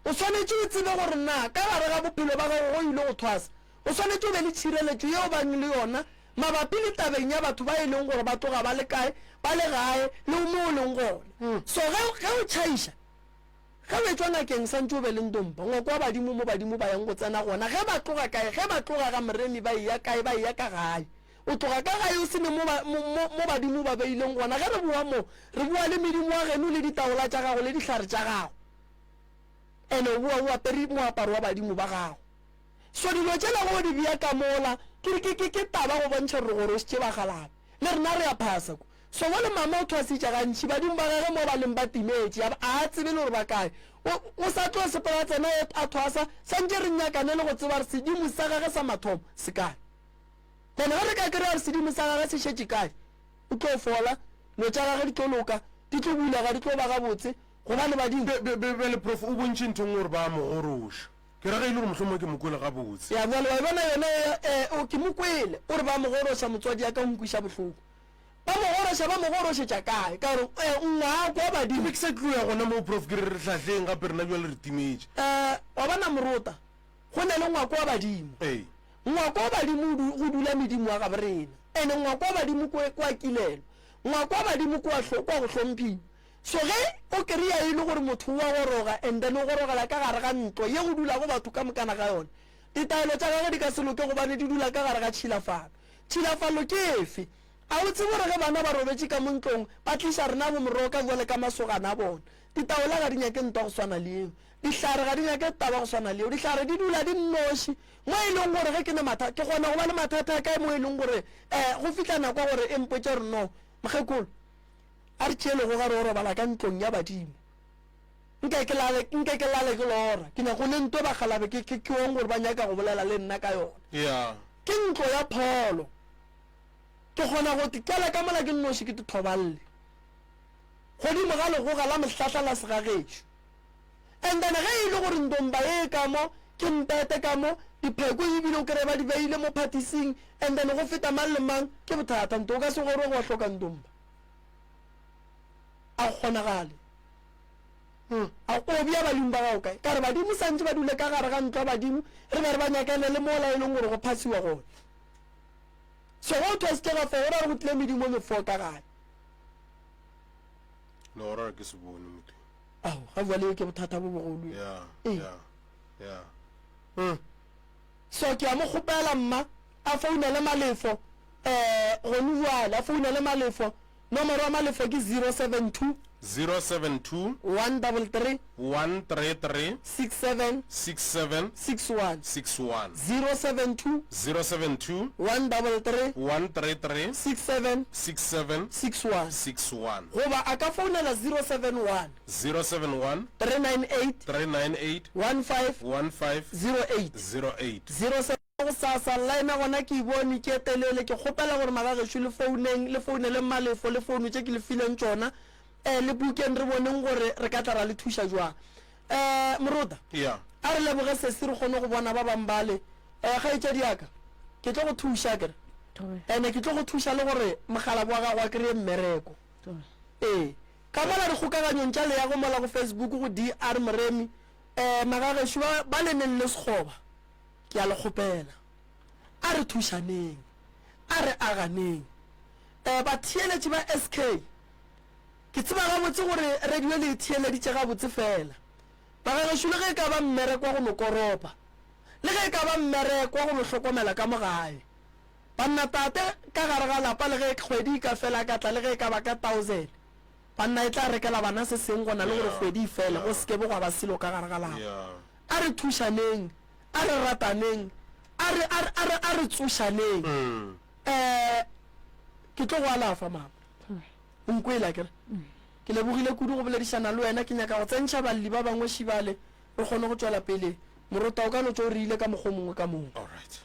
O swanetše o tsebe gore na ka gare ga bophelo ba gago go ile go thwasa, o swanetše o be le tšhireletšo yeo bang le yona mabapi le tabeng ya batho ba e leng gore ba tloga ba le kae, ba le gae le mo o leng gona. So ge, ge o tšhaiša, Ge o etšwa ngakeng santše o be le ntompa, ngwako wa badimo mo badimo ba yang go tsena gona, ge ba tloga kae, ge ba tloga ga Moremi ba eya kae, ba eya ka gae. O tloga ka gae o se ne mo ba, mo, mo, mo badimo ba beileng gona. Ge re boa mo, re boa le medimo wa geno le ditaola tša gago le dihlare tša gago. Ene o boa o apere moaparo wa badimo ba gago. So dilo tšela ge o di bea ka mola, ke, ke, ke, ke taba go bontšha gore re gorošitše bakgalabje. Le rena re a phasa ko. So bjale mama o thwasitše gantši, badimo ba gage mo ba leng ba timetše, a, a a tsebe le gore ba kae. O, o sa tlo sepela a tsena a thwasa, santše re nyakane le go tseba gore sedimo sa gage sa mathomo se kae. Gona ge re ka kry-a gore sedimo sa gage se šetše kae, o tlo fola, dilo tša gage di tlo loka, di tlo bulega, di tlo ba gabotse, gobane badimo. Be, be, be, bjale prof o bontšhe ntho e nngwe gore ba a mo goroša. Ke ra ge e le gore mohlomongwe ke mo kwele gabotse. Ya, bjale wa e bona yona e, e, o, ke mo kwele, o re ba mo goroša, motswadi ya ka o nkwiša bohloko. Ba mo goroša, ba mo gorošetša kae? Ka gore, eh, ngwako wa badimo. Ke be ke sa tlo ya gona moo, Prof, ke re re hlahleng gape rena bjale re timetše. Eh, wa bona Morota, go na le ngwako wa badimo. Ee. Ngwako wa badimo o du, go dula medimo wa gabo rena. Ene ngwako wa badimo ke, ke wa kilelo. Ngwako wa badimo ke wa hlo, ke wa go hlomphiwa. So ge o kry-a e le gore motho o a goroga and then o gorogela ka gare ga ntlo ye go dulago batho ka mokana ga yona, ditaelo tša gagwe di ka se loke gobane di dula ka gare ga tšhilafalo. Tšhilafalo ke efe? A o tsebe gore ge bana ba robetše ka mo ntlong, ba tliša rena bomoroka bjale ka masogana a bona? Ditaola ga di nyake ntwa go swana le yeo. Dihlare ga di nyake taba go swana le yeo. Dihlare di dula di nnoši, mo e leng gore ge ke ne mathata, ke kgona go ba le mathata a kae mo e leng gore um go fihla nako ya gore e mpotše gore no, mokgekolo, a re tšee legoga re yo robala ka ntlong ya badimo. Nke ke lale, nke ke lale ke lora. Ke nyaka go ne ntwe bakgalabe ke, ke, ke ong gore ba nyaka go bolela le nna ka yona. Yeah. Ke ntlo ya pholo. Ke kgona go kela ka mola ke nnoši ke tithoballe godimo ga legoga la mohlahla la segagešo. And then ge e le gore ndomba ye e ka mo, ke mpete ka mo, dipheko ebile o kry-e ba di beile mo phatising, and then go feta mang le mang, ke bothata. Nto o ka se goroge wa hloka ndomba. A go kgonagale. A o bea badimo ba gago kae? Ka re badimo santše ba dule ka gare ga ntlo ya badimo, re be re ba nyakele le mola e leng gore go phasiwa gona. So ge o thwasitše ga fo, go ra gore go tlile medimo mefo ka gae. Le gora ke se bone motho. Ao, ga bjale ke bothata bo bogolo. Yeah, Ee. yeah, yeah. Hmm. So ke a mo kgopela mma a founele Malefo eh gone bjale, a founele Malefo. Nomoro ya Malefo ke 072. 072 133 133 67 67 61. 61. 072 072 133 133 67 67 61. 61. Goba a ka founela 071 071 398 398 15 15 08. 08. 07 Gosasa line ya gona ke e bone ke e telele, ke kgopela gore magagešo le founeng, le founele Mmalefo le founu tše ke le fileng tšona, um le bukeng re boneng gore re ka tla ra le thuša jwang. Um Morota, Yeah. a re leboge sesi re kgone go bona ba bang bale. Um kgaetšedi ya ka, ke tlo go thuša akere, Thobela. ene ke tlo go thuša le gore mokgalabje wa gago a kry-e mmereko. Thobela. Ee, ka mola dikgokaganyong tša leago mola go Facebook go DR Moremi, um magagešo ba, ba le neng le sekgoba. Ke a le kgopela, a re thušaneng, a re aganeng. Eh, batheeletši ba SK, ke tseba gabotse gore radio le e theeleditše gabotse fela. Bagagešo le ge e ka ba mmereko wa go no koropa, le ge e ka ba mmereko wa go no hlokomela ka mo gae, banna tate ka gare ga lapa le ge kgwedi e ka fela a ka tla le ge e ka ba ka thousand, banna e tla rekela bana se sengwe gona le gore kgwedi e fele go se ke be gwa ba selo ka gare ga lapa. A re thušaneng, a re rataneng, a re, a re, a re, a re tsošaneng. Um, ke tlo go alafa, mama. O nkwele, akere? Ke lebogile kudu go boledišana le wena. Ke nyaka go tsentšha balli ba bangwe šibale, re kgone go tšwela pele. Morota, o ka no tšwa o re ile ka mokgwa o mongwe ka mongwe. All right.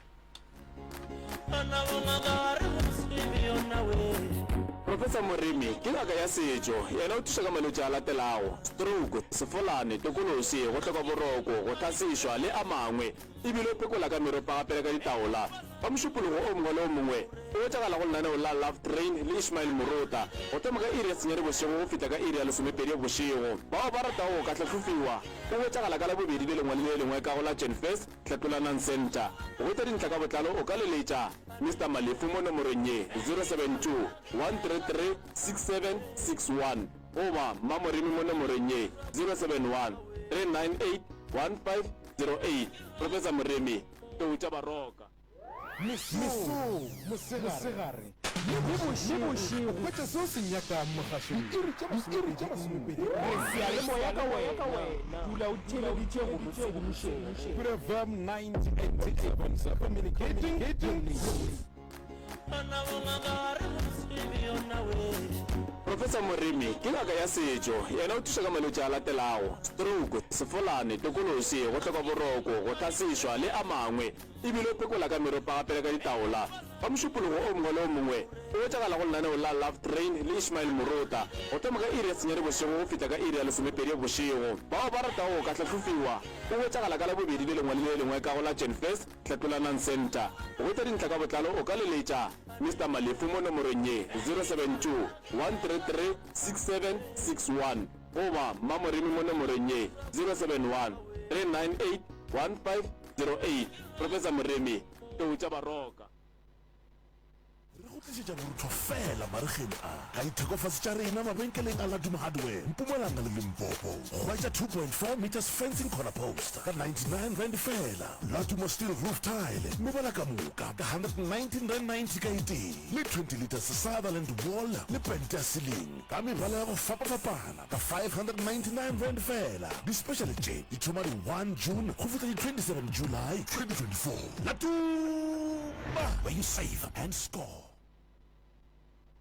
Professor Moremi ke ngaka ya setšo. Yena o thuša ka malwetši a latelago, stroke, sefolane, tokološi, go hloka boroko, go hlasešwa le a mangwe. E bile o phekola ka meropa gape le ka ditaola. Ka Mošupologo o mongwe le o mongwe o hwetšagala go lenaneo la Love Train le Ishmael Morota go thoma ka iri ya senyane bošego go fihla ka iri ya lesomepedi bošego. Bao ba ratago go ka hlahlofiwa o hwetšagala ka Labobedi le lengwe le le lengwe ka go la Genfest Hlatlolanang Centre. Go hwetša dintlha ka botlalo o ka leletša Mister Malefu mo nomorong ye, 072 133 6761 goba Mma Moremi mo nomorong ye, 071 398 1508. Professor Moremi, Tlou tša Baroka. Mesong, mosegare le bošego, hwetša se o se nyakang mogašong diiri tše masomepedi. Re seyalemoya ka wena, dula o theeleditše go re tshedimošego. Good FM 98.7 communicating your needs. Professor Moremi ke ngaka ya setšo. Yena o thuša ka malwetši a latelago, stroke, sefolane, tokološi, go hloka boroko, go hlasešwa le a mangwe. E bile o phekola ka meropa gape le ka ditaola. Ka Mošupologo o mongwe le o mongwe, o hwetšagala go lenaneo la Love Train le Ishmael Morota, go thoma ka iri ya senyane bošego go fihla ka iri ya lesomepedi bošego. Bao ba ratago go ka hlahlofiwa, o hwetšagala ka Labobedi le lengwe le le lengwe ka go la Genfest Hlatlolanang Centre. Go hwetša dintlha ka botlalo o ka leletša Mister Malefu mo nomorong ye, 072 133 6761 goba Mma Moremi mo nomorong ye, 071 398 15 08 Professor Moremi, Tlou tša Baroka. Re go tlišetša borutho feela maregeng a ka dithekofase tša rena mabenkeleng a Laduma Hardware, Mpumalanga le Limpopo. Hwetša 2.4 metres fencing corner post ka R99 feela, Laduma steel roof tile mebala ka moka ka R119.90 ka e tee, le 20 litres Sutherland wall le pente ya ceiling ka mebala ya go fapafapana. Ka R599 feela. Di-special tše di thoma di 1 June go fihla di 27 July 2024. La Tuma, where you save and score.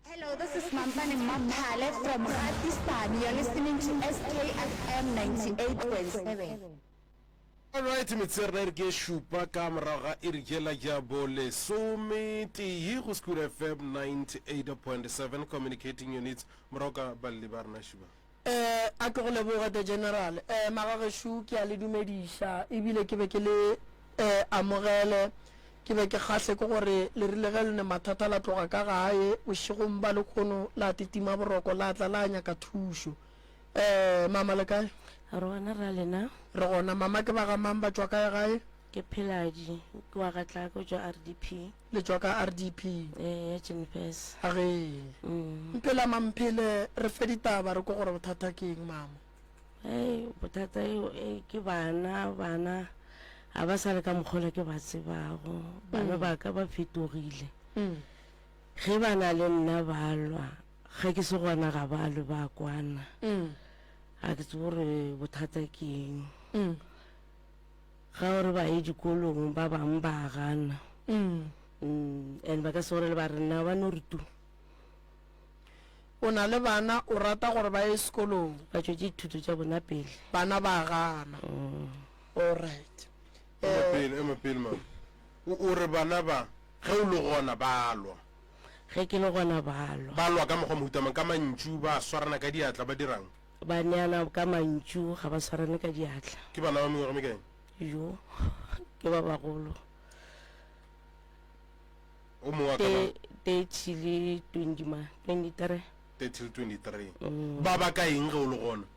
Hello, this is Mampane Maphale from Gatisane. You're listening to SKFM 98.7. Alright, metsotso ya rena e re ke šupa ka morago ga iri yela ya bolesometee go School FM 98.7 communicating units morago ka balli ba rena šiba. Eh, a ke go leboge the general. Eh, magagešo ke a le dumediša ebile ke be ke le eh, amogele ke be ke kgahle ke gore le rile ge le ne mathata la tloga ka gae bošegong ba lekgono la titima boroko la tla la nyaka thušo. Eh, mama le kae? Re gona ra lena. Re gona mama ke ba ga mang ba tšwa kae gae? Ke Pheladi, ke wa ga Tlaka o tšwa RDP. Le tšwa ka RDP? Ee, ya Jenfes. A ge. Mm. Mphela mamphele re fe ditaba re ko gore bothata ke eng mama. Hey, bothata eo eh, ke bana bana ga ba sa le ka mokgola ke ba tsebago bana Mm. ba ka ba fetogile Mm. ge ba na le nna ba lwa. Ge ke se gona ga ba lwe ba kwana. Ga ke tsebe gore bothata ke eng. Ga o re ba ye dikolong ba bangwe ba gana. And ba ka se gore le ba re nna ba no re tu. O na le bana o rata gore ba ye sekolong. Ba tšwetše dithuto tša bona pele. Bana ba gana. Alright. Ema pele, ema pele mama. O, o re bana ba, ge o le gona ba lwa. Ge ke le gona ba lwa. Ba lwa ka mokgwa mohuta mang? Ka mantšu, ba swarana ka diatla, ba dirang? Ba neana ka mantšu, ga ba swarane ka diatla. Ke bana ba mengwaga mekae? Jo, ke ba bagolo. O mongwe a ka ba? 30 le 20 ma, 23. 30 le 23. Mm. Ba ba ka eng ge o le gona?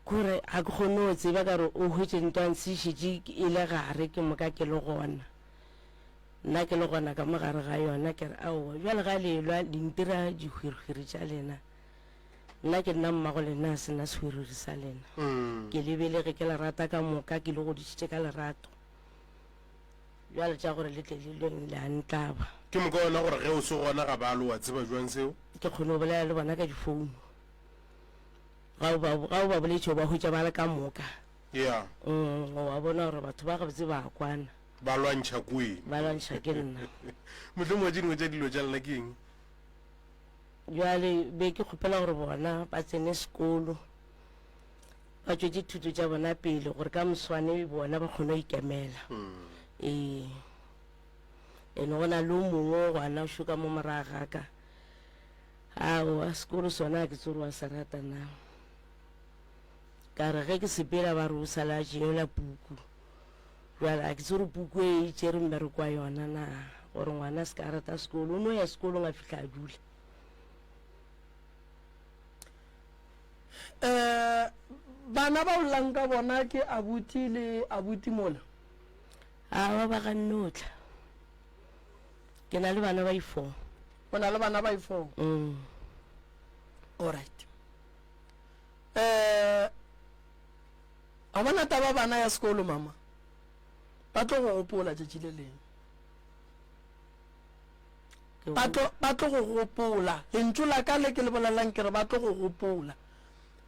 Kore ga ke kgone go tseba ka gore o hwetše ntwa ntshe e šetše e le gare ke moka ke le gona. Nna ke le gona ka mo gare ga yona ke re aowa bjale ga le elwa le ntira dihwirihwiri tša lena. Nna ke nna mmago lena a se nna sehwirihwiri sa lena. Mm. Ke le belege ke le rata ka moka ke le godišitše ka lerato. Bjale tša gore le tle le lweng le a ntlaba. Ke moka wena gore ge o se gona ga ba lwe wa tseba jwang seo? Ke kgone go bolela le bona ka difounu. Ga o ba, ga o ba boletše o ba hwetša ba le ka moka. Yeah. Mm, wa bona gore batho ba gabotse ba a kwana. Ba lwantšha ke wena. Ba lwantšha ke nna. Mohlomongwe tše dingwe tša dilo tša lena ke eng? Bjale be ke kgopela gore bona ba tsene sekolo, ba tšwetše thuto tša bona pele gore ka moswane bona ba kgone go ikemela. Ee. Ene go na le o mongwe gwana o šoka mo morago ga ka. Aowa, sekolo sona ga ke tsebe gore wa se rata na. Ka re ge ke sepela ba re o sala a tšeela puku. Bjale ga ke tsebe gore puku e e tšere mmereko wa yona na, gore ngwana a se ka a rata sekolo. O no ya sekolong a fihla a dula. Um bana ba o llang ka bona ke abuti le abuti mola? Aowa, ba ganne go tla. Ke na le bana ba i-four. O na le bana ba i-four? Mm. Alright. Eh, a bona taba bana ya sekolo mama. Ba tlo go gopola tšatši le lengwe. Ba tlo ba tlo go gopola. Lentšu la ka le ke le bolelang ke re ba tlo go gopola.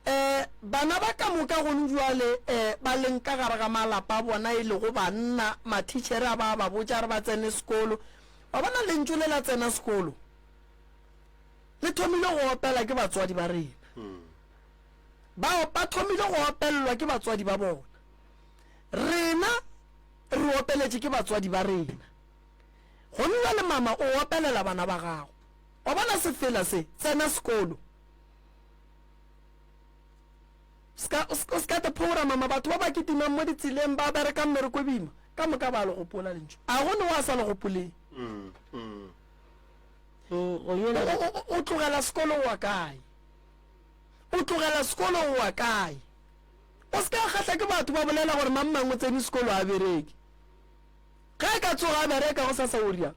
Eh, bana ba ka moka gone jwale eh ba leng ka gare ga malapa a bona e lego banna, mathitšhere a ba ba botša re ba tsene sekolo. Wa bona lentšu le la tsena sekolo le thomile go opela ke batswadi ba rena. Ba ba thomile go opelelwa ke batswadi ba bona. Rena re opeletše ke batswadi ba rena. Gone jwale mama o opelela bana ba gago. Wa bona sefela se, tsena sekolo. Ska, o ska, o ska te phora mama, batho ba ba kitimang mo ditseleng ba bereka mmereko e boima, ka moka ba le gopola lentšu. A go ne wa sa le gopoleng. Mm, go O, o, o, o tlogela sekolo o wa kae? O tlogela sekolo o wa kae? O se ka kgahla ke batho ba bolela gore mang mang o tsene sekolo a bereke. Ge a ka tsoga a bereka go sasa o riang?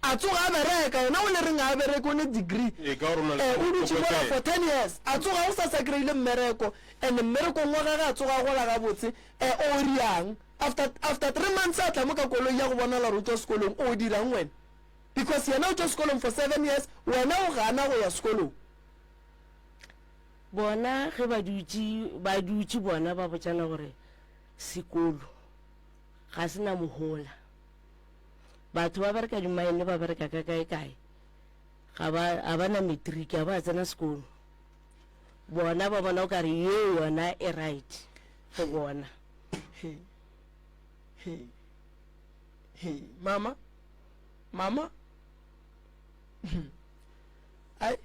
A tsoga a bereka, yena o le reng a bereke o ne degree. Ee, ka gore o na le Eh, o dutše mola pokotela. for 10 years. A tsoga go sasa kry-ile mmereko and mmerekong wa gage a tsoga a gola gabotse. Eh, o riang? After, after 3 months a tla mo ka koloi ya go bonala gore o tšwa sekolong, o dirang wena? Because yena o tšwa sekolong for 7 years, wena o gana go ya sekolong. Bona ge ba dutše, ba dutše bona ba botšana gore sekolo ga se na mohola. Batho ba bereka dimaene ba bereka ka kae kae, ga ba, ga ba na matric, ga ba tsena sekolo. Bona ba bona o kare yeo yona e right go bona. He, he, he, mama, mama. Ai,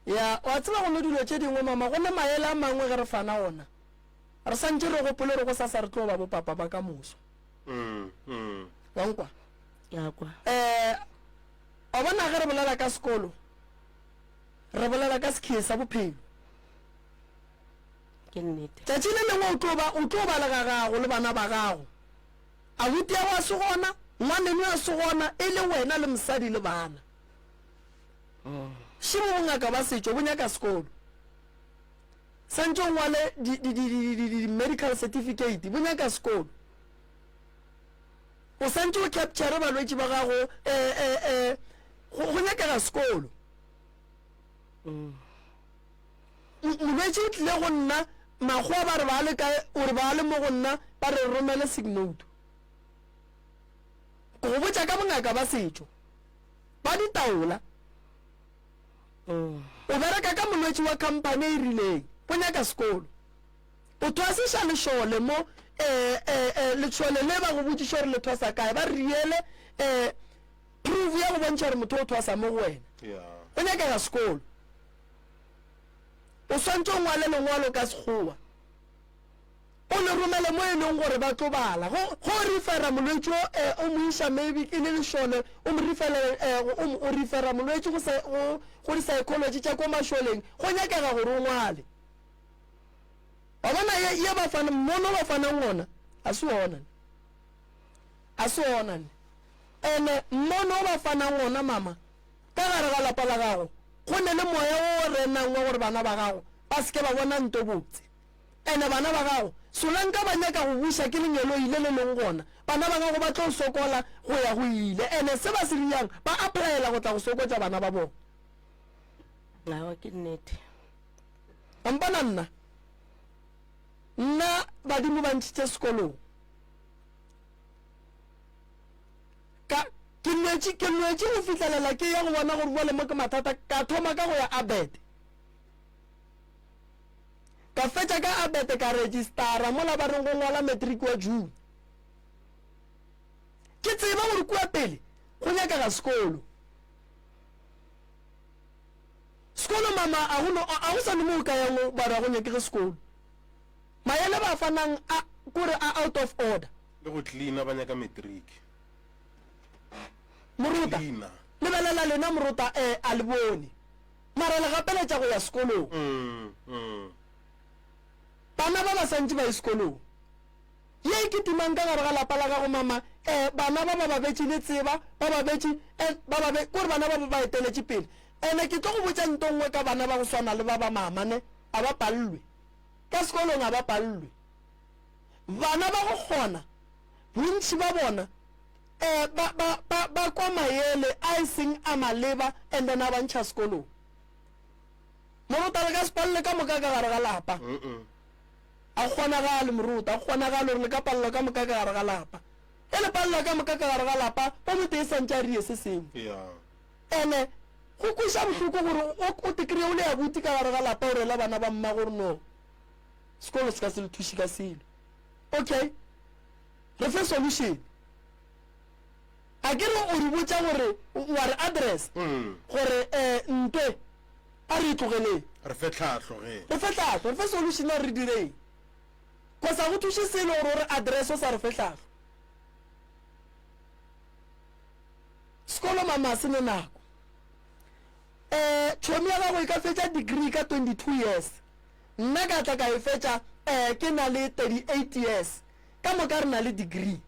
ya, wa tseba go ne dilo tše dingwe mama, go ne maele a mangwe ge re fana ona. Re santše re gopole gore gosasa re tlo ba bo papa ba ka moso. Mm, mm. Wa nkwa? Ke a kwa. Eh, wa bona ge re bolela ka sekolo, re bolela ka sekhie sa bophelo. Ke nnete. Tšatši le lengwe o tlo ba, o tlo ba le ga gago le bana ba gago. Abuti yago a se gona, ngwaneno a se gona, e le wena le mosadi le bana. Šimo bongaka ba setšo bo nyaka sekolo. Santše o ngwale di, di, di, di, di, di medical certificate, bo nyaka sekolo. O santše o capture balwetši ba gago, eh, eh, eh, Go, go nyakega sekolo. M- Molwetši o tlile go nna, makgowa ba re ba le kae, o re ba le mo go nna, ba re romele sick note. Ke go botša ka bongaka ba setšo, ba ditaola. O bereka ka molwetši wa khamphani e rileng, o nyaka sekolo. O thwasiša lešole mo, eh, eh, eh, lešole le ba go botšiša gore le thwasa kae, ba riele, eh, proof ya go bontšha gore motho o thwasa mo go wena. Go nyakega sekolo. O swantše o ngwale lengwalo ka Sekgowa, o le romele mo e leng gore ba tlo bala. Go, go o refera molwetši o, eh, o mo iša maybe e le lešole, o mo refela, eh, o, o refera molwetši go, go, go di-psychology tša ko mašoleng, go nyakega gore o ngwale. Wa bona ye, ye ba fana, mmono ba fanang ona, a se ona ne. A se ona ne. Ene mmono o ba fanang ona, mama, ka gare ga lapa la gago, go ne le moya wo o renang wa gore bana ba gago ba se ke ba bona nto botse. Ene bana ba gago, solanka ba nyaka go buša ke lengeloi le le leng gona, bana ba gago ba tlo sokola go ya go ile. Ene se ba se riyang, ba applyela go tla go sokotša bana ba bona. Aowa, ke nnete. Wa mpona nna? Nna badimo ba ntšhitše sekolong. Ka, ke lwetše, ke lwetše go fihlelela ke ya go bona gore bjale mo ke mathata, ka thoma ka go ya Abet. Ka fetša ka Abet ka registara mola ba reng go ngwala matric wa June. Ke tseba gore kua pele go nyakega sekolo. Sekolo mama a go no a go sa le mo o ka yang ba re a go nyakege sekolo. Maele ba fanang a kore a out of order. Le go cleaner ba nyaka matric. Morota Cleaner. lebelela lena morota eh a le bone mara le gapeletša go ya sekolong. Bana ba ba santše ba ye sekolong. Ye e kitimang ka gare ga lapa la gago mama eh bana ba ba ba betše le tseba ba ba betše eh ba ba be kore bana ba ba ba eteletše pele. Ene ke tlo go botša nto nngwe ka bana ba go swana le ba ba mama ne a ba pallwe ka sekolong a ba pallwe. Bana ba go kgona bontši ba bona eh ba ba ba ba kwa maele a e seng a maleba and then a ba ntšha sekolong. Moruta re ka se palle ka moka ka gare ga lapa. A go kgonagale, moruti, a go kgonagale gore le ka palelwa ka moka ka gare ga lapa. Ge le palelwa ka moka ka gare ga lapa, o motee santše a rie se sengwe. Ene go kweša bohloko gore o, o te kry-e o le abuti ka gare ga lapa o rela bana ba mma gore no, sekolo se ka se le thuše ka selo. Okay, re fe solution. A ke re o re botša gore wa re address gore um ntwe A re e tlogeleng. Re fe tlhahlo ge. Re fe tlhahlo. Re fe solution a re direng. Cause ga go thuše selo gore o re address o sa re fe tlhahlo. Sekolo mama se ne nako. Eh chomi ya gago e ka fetša degree ka 22 years. Nna ka tla ka e fetša eh ke na le 38 years. Ka moka re na le degree.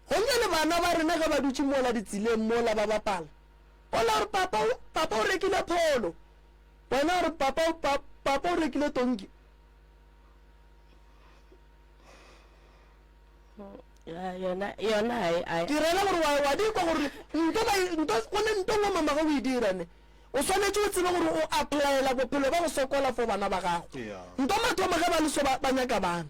Gomme le bana ba rena ge ba dutše mola ditseleng mola ba bapala. Ola o re papa o, papa o rekile pholo. Wena o re papa o, pa, papa o rekile tonki. Ya, yona yona a e- a e- Ke rela gore wa, wa di kwa gore nto ba e- nto go ne nto ngwe mama ge o e dira ne. O swanetše o tsebe gore o applyela bophelo ba go sokola for bana ba gago. Yeah. Nto mathomo ge ba le so ba, ba nyaka bana.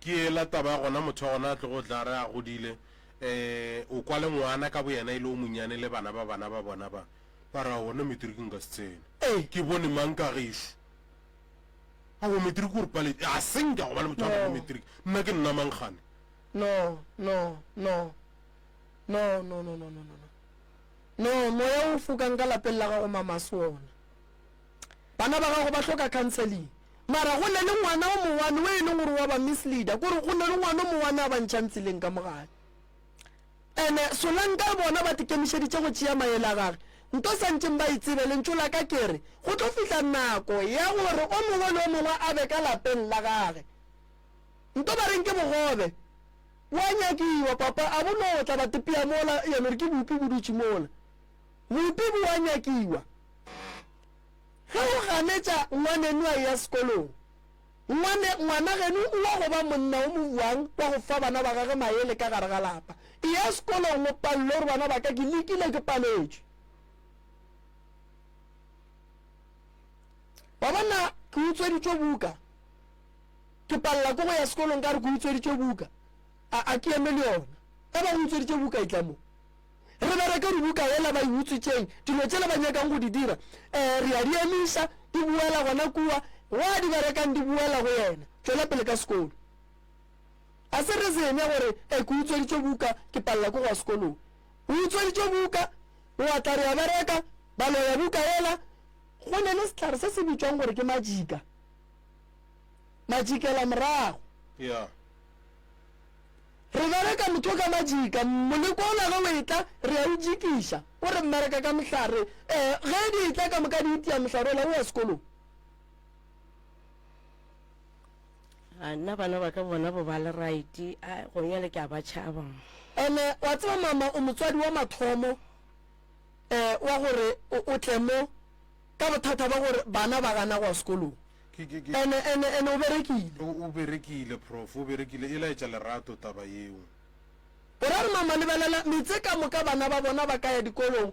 Ke yela taba ya gona motho wa gona a tlogo tla re a godile um o kwa le ngwana ka boyena e le o monyane le bana ba bana ba bona ba ba re aowa nna matric nka se tsene Ee. ke bone mang ka gešo aowa matric o re paletše a se nka go ba le motho a No. go matric nna ke nna mang gane No, no, no. No, no, no, no, no, no, no. No, moya o fokang ka lapeng la gago mama se wona. Bana ba gago ba hloka counseling. Mara go ne le ngwana o mowane o e leng gore wa ba misleader, kore go ne le ngwana o mowane a ba ntšhang tseleng ka mogare. Ene Solanka bona ba tikemišeditše go tšea maele a gage. Nto sa ntšeng ba e tsebe, lentšu la ka ke re, go tlo fihla nako ya gore o mongwe le o mongwe a be ka lapeng la gage. Nto ba reng ke bogobe bo a nyakiwa, papa a bo no tla ba tepea mola, ya no re ke bupi bo dutše mola. Bupi bo a nyakiwa. Ge o ganetša ngwaneno a eya sekolong, ngwane, ngwana geno o wa go ba monna o mobuang wa go fa bana ba gage maele ka gare ga lapa. Eya sekolong o palelwe gore bana ba ka ke lekile ke paletšwe. Wa bona ke utsweditšwe buka. Ke palela ke go ya sekolong ka re ke utsweditšwe buka. A a ke eme le yona. E ba go utsweditše buka e tla mo. Re bereke re buka yela ba e utswitšeng, dilo tšela ba nyakang go di dira, eh, re a di emiša, di boela gona kua, wa di berekang di boela go yena. Tšwela pele ka sekolo. A se reason ya gore eh, ke utsweditšwe buka, ke palela ke go ya sekolong. O utsweditšwe buka, wa tla re a bereka, ba loya buka yela. Go ne le sehlare se se bitšwang gore ke majika. Majikela morago. Yeah. Re bereka motho ka majika, moleko ola ge o etla re a o jikiša. O re mmereka ka mohlare, eh, ge di etla ka moka di itia mohlare ola o ya sekolong. A nna bana ba ka bona bo ba le right, a gonyale ke a ba tšhaba. Ene wa tseba mama o motswadi wa mathomo eh wa gore o tle mo ka bothata ba gore bana ba gana go ya sekolong. Ke, ke, ke. Ene, ene, ene o berekile. O, o berekile, Prof, o berekile. E laetša lerato taba yeo. O ra re, Mama, lebelela, metse ka moka bana ba bona ba ka ya dikolong.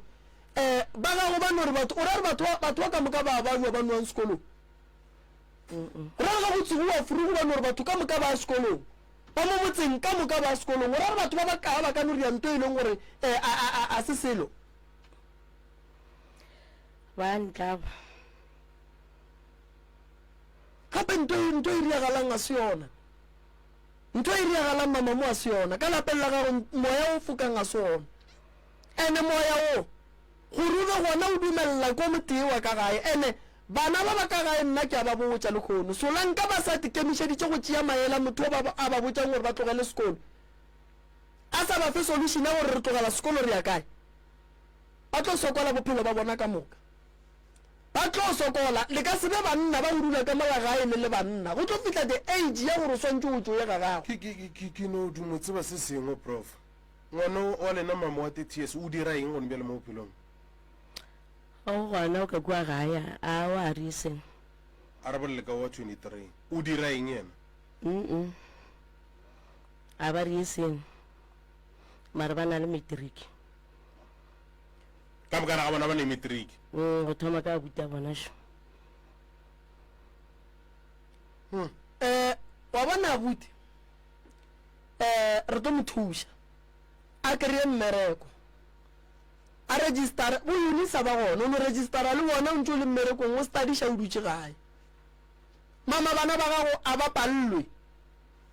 Eh, ba gago ba no re batho, o ra re batho ba, batho ba ka moka ba a babja ba nwang sekolong? O ra re ga go tsogiwa frugu ba no re batho ka moka ba ya sekolong? Ba mo motseng ka moka ba ya sekolong. O ra re batho ba ba kaa ba ka no ria nto e leng gore, eh, a, a, a, a se selo? Ba ntlaba. Gape nto e, nto e riagalang ga se yona. Ntho e riagalang mama mo ga se yona. Ka lapeng la gago moya o fokang ga se ona. Ene moya wo, gore o be gona o dumelela ko motee wa ka gae. Ene bana ba ba ka gae nna ke a ba botša lehono, solanka ba sa tikemišeditše go tšea maele a motho o ba a ba botšang gore ba tlogele sekolo, a sa ba fe solution ya gore re tlogela sekolo re ya kae, ba tlo sokola bophelo ba bona ka moka. Ba tlo sokola. Le ka se be banna ba go dula ka mola gae le le banna. Go tlo fihla the age ya gore o swantše o tšoye ga gago. Ke, ke, ke, ke no dumo tseba se sengwe, Prof. Ngwana wa lena mama wa 30 years o dira eng gone bjale mo bophelong? O gona o ka kua gae, a o a reason. A re bolele ka wa 23. O dira eng yena? Mm-mm. A ba reason. Mara ba na le matric. Ka mokana ga bona ba ne matric. Mm, go thoma ka abuti a bona šo. Hmm. Eh, wa bona abuti, eh, re tlo mo thuša a kry-e mmereko a registara bo unisa ba gona o no registara le bona o ntse o le mmerekong o studiša o dutše gae mama bana ba gago a ba palelwe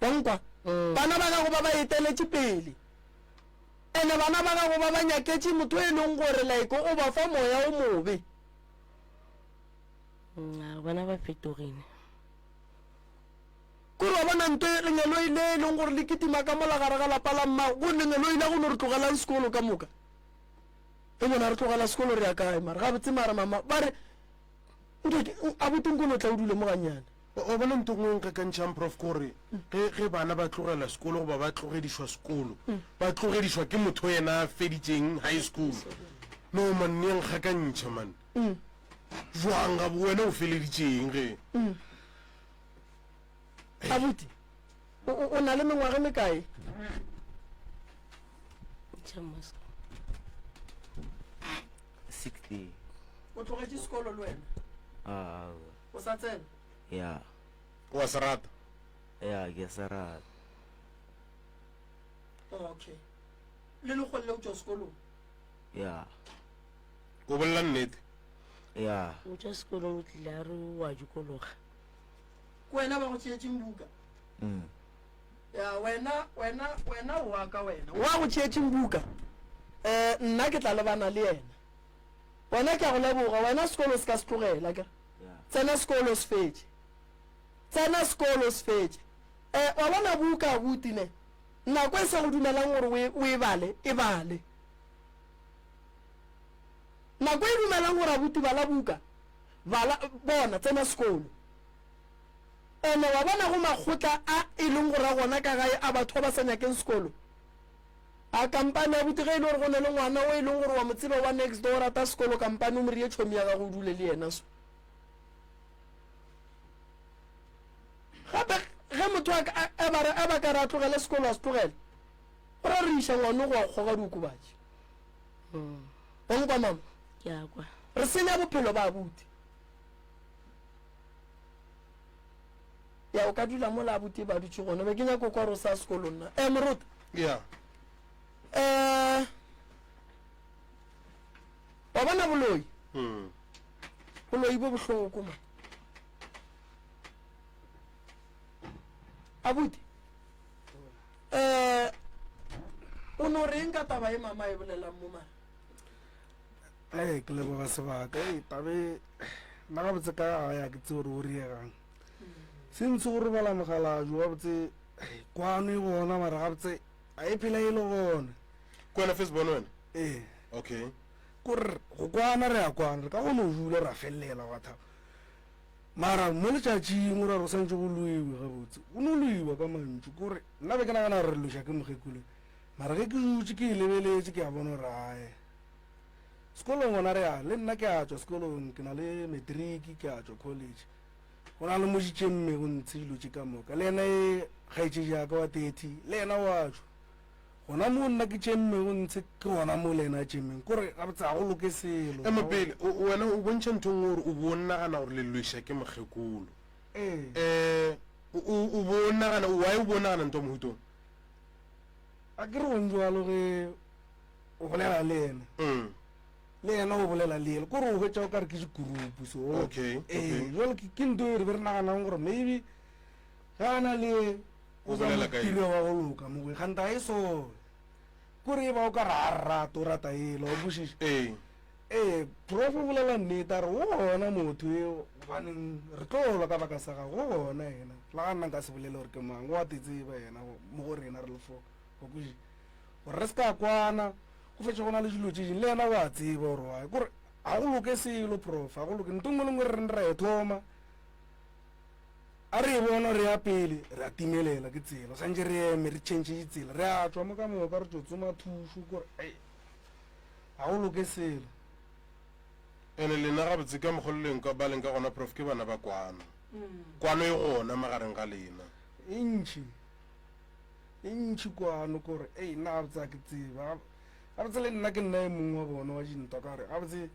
wa nkwa mm. bana ba gago ba ba eteletše pele Ene bana ba gago ba ba nyaketše motho e leng gore like o ba fa moya o mobe. Mm, bona ba fetogile. Kore wa bona nto lengeloi le e leng gore le kitima ka mola gare ga lapa la mmago, gore lengeloi la go no re tlogelang sekolo ka moka. E bona re tlogela sekolo re ya kae mara gabotse mara mama ba re nke abuti nko no tla o dule mo gannyane. Wa bona nto nngwe e nkgakantšhang prof ke gore ge ge bana ba tlogela sekolo goba ba tlogedišwa sekolo ba tlogedišwa ke motho yena a feditšeng high school no man e nkgakantšha man jwang ga bo wena o feleditšeng ge Abuti o o na le mengwaga e mekae? Ntšha mask. 16. O tlogetše sekolo le wena? Aowa. O sa tsena? Ya. O a se rata? Ya, ke se rata. Okay. Le lekgolle o tšwa sekolong? Ya. O bolela nnete? Ya. O tšwa sekolong o tlile a re o a dikologa. Ke wena ba go tšeetšeng buka? Mm. Ya, wena, wena, wena o wa ka wena. Wa go tšeetšeng buka? Eh, nna ke tla lebana le yena. Wena ke a go leboga, wena sekolo se ka se tlogela, akere? Tsena sekolo se fetše. Tsena sekolo se fetše. Eh, wa bona buka abuti ne? Nako e sa go dumelang gore o e, o e bale, e bale. Nako e dumelang gore abuti bala buka, bala, bona, tsena sekolo. Ene wa bona go makgotla a e leng gore a gona ka gae a batho ba ba sa nyakeng sekolo. A kampane abuti ge e le gore go ne le ngwana o e leng gore wa mo tseba wa next door o rata sekolo kampane o mo rie tšhomi ya gago o dule le yena so. Gape ge motho a, a, a ba re, a ba ka re a tlogele sekolo a se tlogele. Go ra re iša ngwano go wa kgoga diokobatši. Wa nkwa mama? Ke a kwa. Re senya bophelo ba abuti. Ya o ka dula mola abuti ba dutše gona. Be ke nyako kwa gore o sa sekolong na. Eh Moruti. Yeah. Eh wa bona boloi? Mm. Boloi bo bohloko ma. Abuti. Eh o no reng ka taba e mama e bolelang mo mara? Ee, ke leboga sebaka. Ee, tabe nna gabotse ka gae a ke tsebe gore o riegang. Since go robala mogalajo gabotse kwano e gona mara gabotse a e phela e le gona. Ke wena first born wena? Ee. Okay. Kore go kwana re a kwana, re ka go no dula ra felelela gwa thaba. Mara mo letšatšing o ra re go santše go lwewe gabotse, go no lwewa ka mantšu. Kore nna be ke nagana gore re lweša ke mokgekolo, mara ge ke dutše ke e lebeletše ke a bona gore ae. Sekolong gona re ya, le nna ke a tšwa sekolong, ke na le matric, ke a tšwa college. Go na le mo di tšemmego ntshe dilo tše ka moka. Le yena e kgaetšedi ya ka wa 30, le yena wa tšwa. Gona moo nna ke tšemmego ntshe ke gona moo le yena a tšemmeng. Kore gabotse ga go loke selo. Ema pele, wena o bontšha ntho e nngwe gore o bo o nagana gore le lweša ke mokgekolo. Ee. Um, o bo o nagana, why o bo o nagana ntho ya mohuta o? A ke re gong jwalo ge o bolela le yena. Mm. Le yena o bolela le yena. Kore o hwetša o ka re ke dikurupu so. Okay, Ee, okay. jwale ke ke ntho e re be re naganang gore maybe ge a na le O bolela ka eng? tiro wa go loka mo go ganta e so. Kore e ba o ka re a rata o rata ela o kwešiša. Ee. Ee, prof o bolela nnete a re o gona motho eo gobaneng re tlo lwa ka baka sa gago o gona yena. La ga nna nka se bolele gore ke mang o a te tseba yena mo go rena re le fo o kwešiša. Gore re se ka kwana go fetše go na le dilo tše dingwe le yena o a tseba gore wa kore ga go loke selo prof ga go loke ntho nngwe le nngwe re reng ra e thoma a re e bona re ya pele re a timelela ke tsela santse re eme re change ditsela re a tšwa mo ka moka re tšo tsoma thušo kore ei ga go loke selo. Ene lena gabotse ka mokgwa le leng ka ba leng ka gona prof ke bana ba kwano. Kwano e gona magareng ga lena. E ntši. E ntši kwano kore ei nna gabotse ga ke tsebe. Gabotse le nna ke nna e mongwe wa bona wa dintwa ka gore gabotse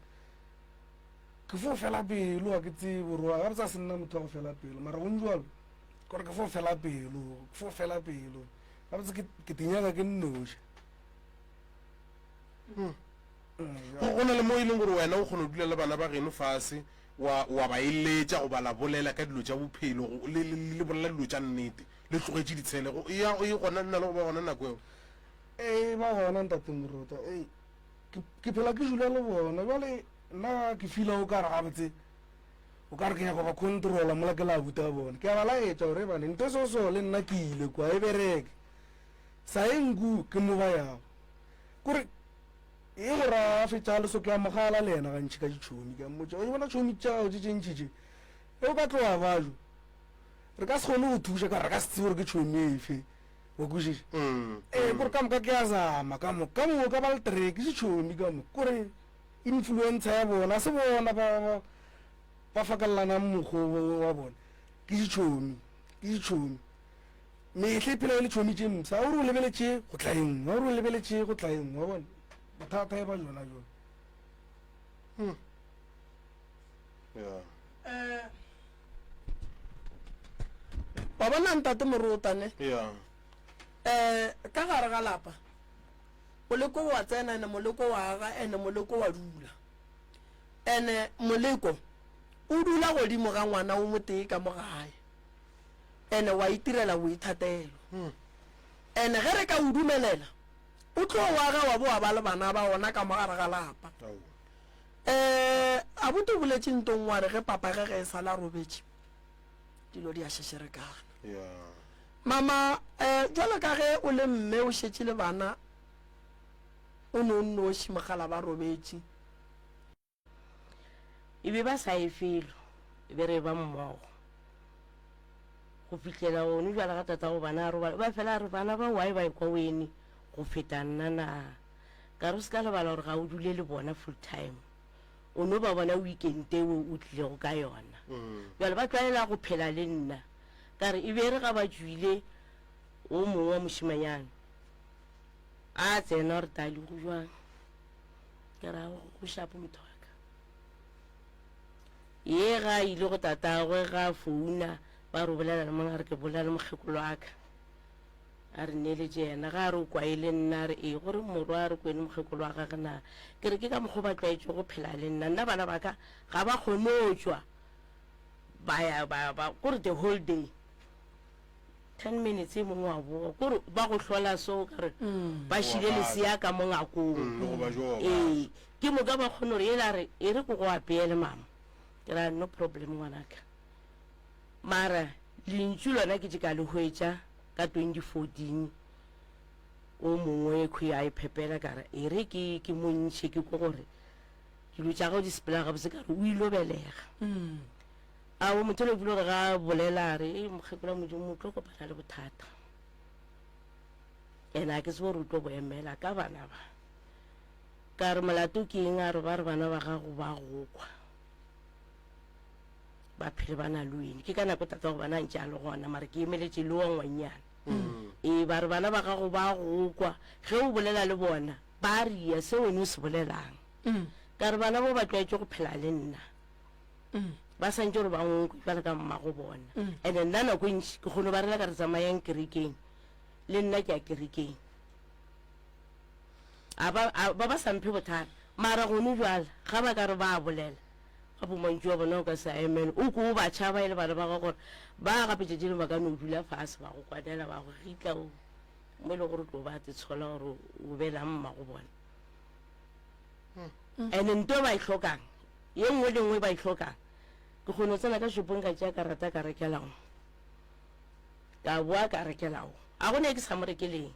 ke fo fela pelo ga ke tsebe gore gabotse a se nna motho wa go fela pelo mara gong jwalo kore ke fo fela pelo ke fo fela pelo gabotse ke te nyaka ke nnoši. Hmm. Go go na le mo e leng gore wena o kgona go dula le bana ba geno fase wa wa ba eletša goba la bolela ka dilo tša bophelo go- le le le bolela dilo tša nnete le tlogetše ditshele go e ya e gona nna le go ba gona nako eo Ee, ba gona ntate Morota. Ee, ke ke phela ke dula le bona. Jwale nna ke feel-a o ka re gabotse o ka re ke nyaka go ba controla mola ke la abuti a bona. Ke a ba laetša gore bane ntho e so so le nna ke ile kwa e bereke. Sa e nku ke mo ba yago. Kore e go ra a fetša le so ke a mogala le yena gantši ka ditšhomi ke a mmotša o bona tšhomi tša gago tše tše ntši tše e o ka tloga bajo re ka se kgone go thuša ka re ka se tsebe gore ke tšhomi efe wa kwešiša mm, ee mm. kore ka moka ke a zama ka moka ka moka ba le tree ke ditšhomi ka moka kore influencer ya bona se bona ba ba ba fakelelanang mokgwa wa bona ke ditšhomi ke ditšhomi Mehla e phela e le tšhomi tše mpsha. O re o lebeletše go tla e nngwe, o re o lebeletše go tla e nngwe, wa bona. Bothata e ba jona jona. Hmm. Yeah. Eh, wa bona ntate Morota ne? Yeah. Eh, ka gare ga lapa moleko wa tsena ene moleko wa aga ene moleko wa dula ene moleko o dula godimo ga ngwana o motee ka mo gae ene wa itirela boithatelo. Ene ge re ka o dumelela, o tlo o aga wa bo wa ba le bana ba ona ka mo gare ga lapa. Um abuti o boletše ntong wa re ge papa ge ge e sala robetše, dilo di a šešerekana. Mama, um jwalo ka ge o le mme o šetše le bana, o ne o nnoši mogala ba robetše. E be ba sa ye felo, e be re ba mmogo go fihlela gone bjale ga tatago bana a robala. Ba fela a re bana ba why ba ekwa wene go feta nna na? Ka re o se ka lebala gore ga o dule le bona full time, o no ba bona weekend eo o tlilego ka yona. Bjale ba tlwaela go phela le nna. Ka re e be e re ga ba tšwile o mongwe wa mošemanyana. A tsena gore tali go jwang. Ke ra go shapo motho wa ka. Ye ga a ile go tatagwe ga a founa ba re o bolela le mang a re ke bolela le mokgekolo wa ka. A re neeletše yena ga a re o kwa e le nna a re ee gore morwa a re kwene mokgekolo wa gage na. Ke re ke ka mokgwa o ba tlwaetšego go phela le nna. Nna bana ba ka ga ba kgone go tšwa ba ya ba ba kore the whole day. 10 minutes e mongwe wa boa kore ba go hlola so ka re mm. ba šile lesea ka mo ngakong mm, ee ke moka ba kgone gore ela re e re ko go apeele mama ke ra no problem ngwanaka mara lentšu lona ke tše ka le hwetša ka 2014 o mongwe khwi a e phepela ka re e re ke ke montšhe ke ko gore dilo tša gago di sepela gabotse ka re o ilo belega mm. Ao, motho le gore ga a bolela a re, Ei, mokgekolo wa Modimo, o tlo kopana le bothata. Ene a ke tsebe gore o tlo bo emela ka bana ba. Ka re molato ke eng a re ba re bana ba gago ba go kwa. Ba phele ba na le wene. Ke ka nako tata go bana ntše a le gona mara ke emeletše le wa ngwanyana. Ee ba re bana ba gago ba go kwa ge o bolela le bona ba ria se wene o se bolelang. Ka re bana bo ba tlwaetše go phela le nna. Ba santše gore ba nkwe bjale ka mmago bona. And-e nna nako e ntši ke kgone ba rela ka re tsamayang kerekeng, le nna ke ya kerekeng. A ba, a ba ba sa mphe bothata. Mara gone bjale ga ba ka re ba bolela, gape mantšu a bona o ka se a emele. O ko o ba tšhaba e le bana ba gago gore ba gape tšatši lengwe ba ka no dula fase ba go kwanela ba go gitla o mo e le gore o tlo ba tetshola gore o belang mmago bona. And-e nto ba e hlokang Ye nngwe le nngwe ba e hlokang. Ke kgone go tsena ka shopong ka tšea karata ka rekela wo. Ka boa ka rekela wo. A go ne ke sa mo rekeleng.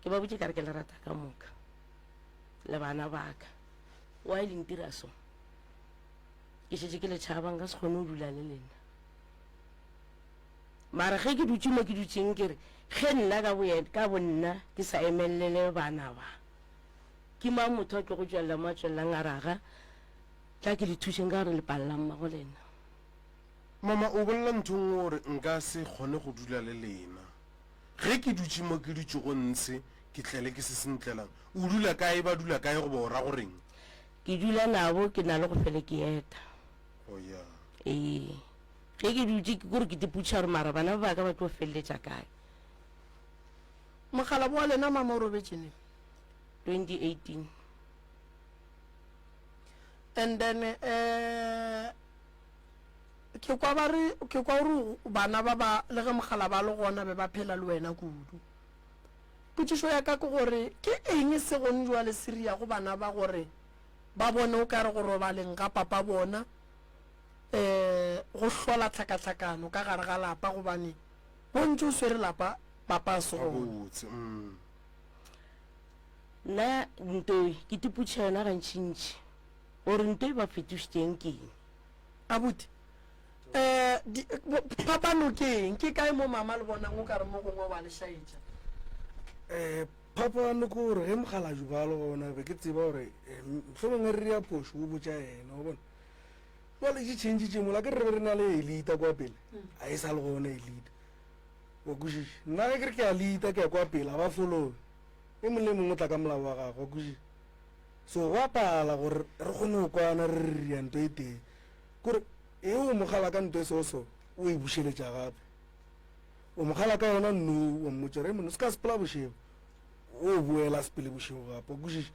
Ke ba botše ka re ke le rata ka moka. Le bana ba ka. Why le ntira so? Ke šetše ke le tšhaba nka se kgone go dula le lena. Mara ge ke dutše mo ke dutšeng ke re ge nna ka boyena ka bonna ke sa emelele bana ba. Ke mang motho a tlogo tšwelela mo a tšwelelang a re, Aga, tla ke le thušeng ka gore le palela mmago lena? Mama, o bolela ntho nngwe o re, Nka se kgone go dula le lena. Ge ke dutše mo ke dutšego ntshe, ke tlele ke se se ntlelang. O dula kae, ba dula kae goba o ra go reng? Ke dula nabo, ke na le go fele ke eta. Oh, ya. Ee. Ge ke dutše, ke kore ke tipotšiša gore mara bana ba ka ba tlo feleletša kae. Mokgalabo wa lena mama o robetše neng? 2018. And then eh ke kwa ba re ke kwa gore bana ba ba le ge mogala ba le gona be ba phela le wena kudu. Potšišo ya ka ke gore ke eng se gone jwale se riago bana ba gore ba bone o ka re go robaleng ga papa bona eh go hlola tlhakatlhakano ka gare ga lapa gobane bontši o swere lapa papa a se gona. Gabotse, mm. Nna nto e ke tipotšiša yona gantšintši gore nto e ba fetošitšeng ke eng. Abuti, eh, di, bo, phapano ke eng? Ke kae mo mama le bonang o ka re mo gongwe wa le šaetša? Eh, phapano ke gore ge mokgalajwe ba le gona be ke tseba gore eh, mohlomongwe re ria phošo o botša yena wa bona. Jwale tše change tše mola ke re re be re na le elita kwa pele, ga e sa le gona elita. Wa kwešiša? Nna ge ke re ke a leada ke ya kwa pele, ga ba followe. E mongwe le e mongwe o tla ka molao wa gagwe, wa kwešiša? So go a pala gore re kgone go kwana re re ria nto e tee. Kore e o mo kgala ka nto e so so, o e bušeletša gape. O mo kgala ka yona no, wa mmotša gore, monna se ka sepela bošego. O boela sepele bošego gape, wa kwešiša?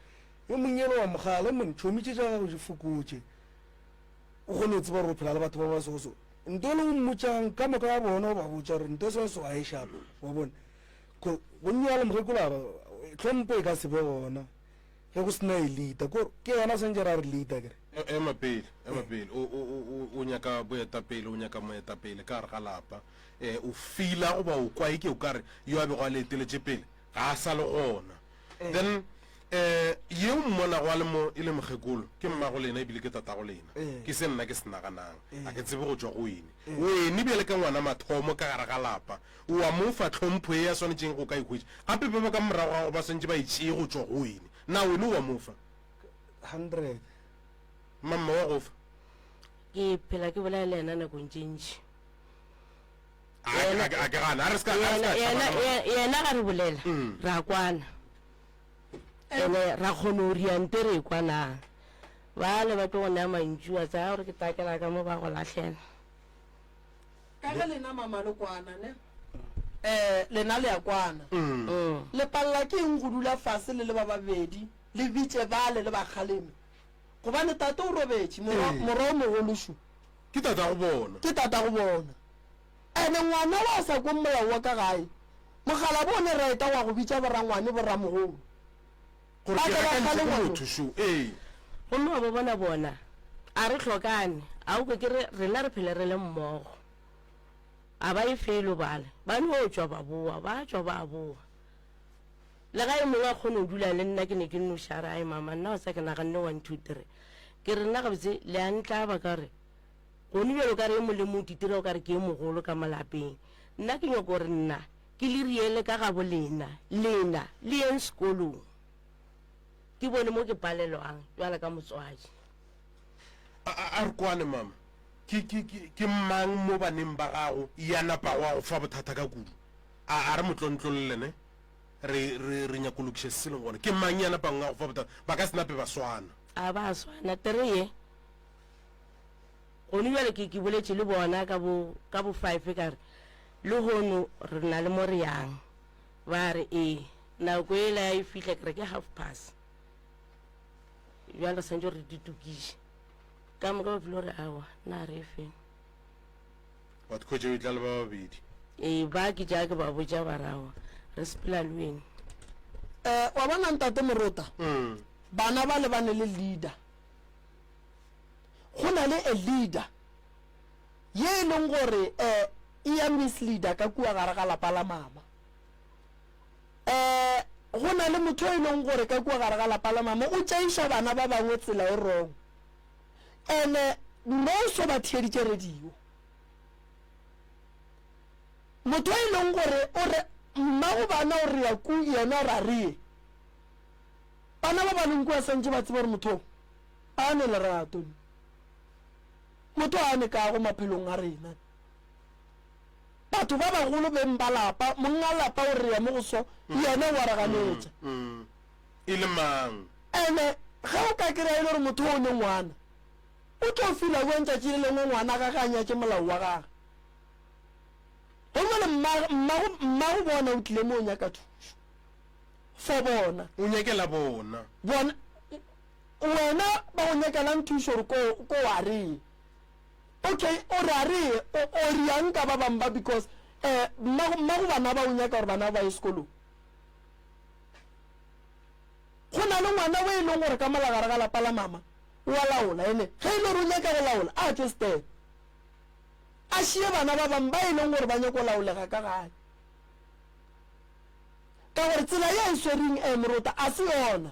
E mongwe yena wa mo kgala, e monna tšhomi tše tša gago di fokotše. O kgone go tseba gore o phela le batho ba ba so so. Nto le o mmotšang ka moka wa bona o ba botša gore nto so so ga e shapo, wa bona. Ko go nnyala mokgekolo a ba tlhompho e ka se be gona ge go sena e leader. Ko ke yena swantše ra re leader kere. Ema pele, ema pele. O, o, o, o nyaka boetapele, o nyaka moetapele ka gare ga lapa. Eh, o feela goba o kwa eke o ka re yo a bego a le eteletše pele ga a sa le gona. Then eh ye o mmonago a le mo e le mokgekolo ke mmago lena ebile ke tatago lena. Ke se nna ke se naganang. A ke tsebe go tšwa go wene. Wene bjale ka ngwana mathomo ka gare ga lapa o a mo fa tlhompho ye a swanetšeng go ka e hwetša. Gape ba ba ka morago ga gago ba swanetše ba e tšee go tšwa go wene. Na wene o a mo fa? 100. Mamma wa go fa? Ke phela ke bolela le yena nakong tše ntši. A ke gana, a re se ka, a re se ka tšhaba ka Yena ga re bolela, re a kwana. Ene ra kgona go ria nte re ekwa na. Bale ba tlo go nea mantšu wa tsaya gore ke takela ka mo ba go lahlela. Ka ge lena mama le kwana ne? Eh, lena le a kwana. Le palela ke eng go dula fase le le ba babedi le bitše bale le ba kgaleme? Gobane tate o robetše, morwa, morwa o mogolo šo. Ke tatago bona. Ke tatago bona. Ene ngwana wa sa kweng molao wa ka gae, mokgalabo o ne reta wa go bitša borangwane boramogolo. Gore Ba ke tle ba gakantšwe kgale ke ngwano. motho šo, ee. Gomme wa ba bona bona, a re hlokane, a o kwe ke re rena re phele re le mmogo. A ba ye felo bale, ba no tšwa ba boa, ba tšwa ba boa. Le ga e mongwe a kgone go dula le nna ke ne ke nnoši a re, Ai mama, nna wa tseba ke naganne one two three. Ke re nna gabotse le a ntlaba ka gore gone bjalo o ka re e mong le mong o titira o ka re ke e mogolo ka mo lapeng. Nna ke nyoko gore nna ke le riele ka gabo lena, lena le yeng sekolong. Ke bone mo ke palelwang bjalo ka motswadi. A, a, a re kwane mama, ke, ke, ke, ke mang mo baneng ba gago ya napago a go fa bothata ka kudu? A, a re mo tlontlolle ne? Re, re, re nyako lokiša se se leng gona. Ke mang ya napang a go fa bothata? Ba ka se nape ba swana. A ba swana. Tere ye, gone bjale ke, ke boletše le bona ka bo, ka bo five ka re, Lehono re na le mo re yang. Ba re, Ee. Nako yela ya e fihla, ke re ke half past. Bjale re swanetše gore re di tokiše. Ka moka ba file gore, Aowa, na re e feng? Wa khwetša o etla le ba babedi. Ee, ba ke tša ke ba botša ba re aowa, re sepela le wena. Eh, wa bona ntate Morota, bana ba lebane le leader. Go na le a leader ye e leng gore eh e ya misleader ka kua gare ga lapa la mama. Eh, go na le motho e leng gore ka kua gare ga lapa la mama o tšeiša bana ba bangwe tsela e wrong. Ene no so ba theeditše radio. Motho e leng gore o re mmago bana o re ya ku yena o ra re ye. Bana ba ba leng kua santše ba tseba gore motho a ne lerato. Motho a ne kago maphelong a rena. Batho ba bagolo beng ba lapa, monga lapa o re ya mo go so, yena o a re ganetša. E le mang? Ene ge o ka kry-a e le gore motho o ne ngwana, o tlo fila bjang tšatši le lengwe ngwana gage a nyatše molao wa gage? Gomme le mmago, mmago bona o tlile mo o nyaka thušo for bona. O nyakela bona. Bona, wena ba go nyakelang thušo gore ko, ko wa reng? Okay, o re a re, o, o riang ka ba bang ba because eh, mmago, mmago bana ba o nyaka gore bana ba ye sekolong. Go na le ngwana o e leng gore ka mola gare ga lapa la mama o a laola, ene ge e le gore o nyaka go laola a tšwe step, a šie bana ba bangwe ba e leng gore ba nyaka go laolega ka gae. Ka gore tsela ye a e swereng eh morota a se yona.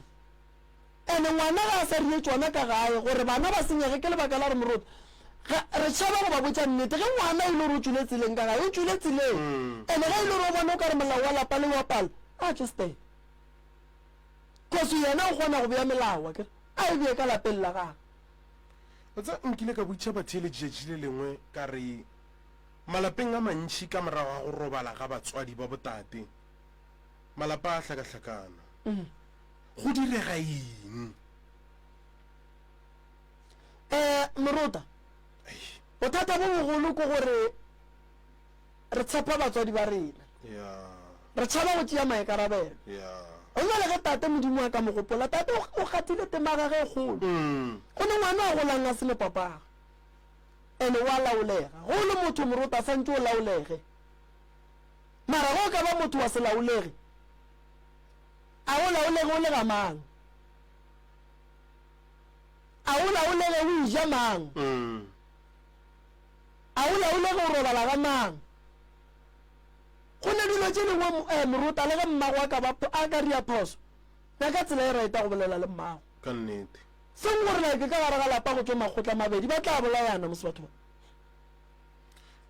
Ene ngwana ga a sa rie tšona ka gae gore bana ba senyege ke lebaka la gore morota ga re tšhaba go ba botša nnete ge ngwana e le gore o tšwile tseleng ka gae o tšwile tseleng. Ene ge e le gore o bona o ka re molao wa lapa le wa pala a tšwe step. Cause yena o kgona go bea melao akere a e bee ka lapeng la gagwe. Wa tseba, nkile ka botšiša batheeletši tšatši le lengwe ka re, Malapeng a mantši ka morago ga go robala ga batswadi ba botate, malapa a hlakahlakana. Go direga eng? Um Morota, bothata bo bogolo ke gore re tshepa batswadi ba rena. Re tšhaba go tšea maikarabelo. Go na le ge tate Modimo a ka mo gopola, tate o kgathile tema ya gage e kgolo. Go ne ngwana a golang a se le papage, ene o a laolega. Ge o le motho morota santše o laolege, mara ge o ka ba motho wa se laolege, a o laolege o le ga mang? A o laolege o eja mang? A o laolege o robala ga mang? Go ne dilo tše dingwe eh, morota le ge mmago a ka ba a ka ria phoso, nyaka tsela e right ya go bolela le mmago. Ka nnete. Seng gore like ka gare ga lapa go tšwe makgotla mabedi, ba tla bolayana mos batho ba.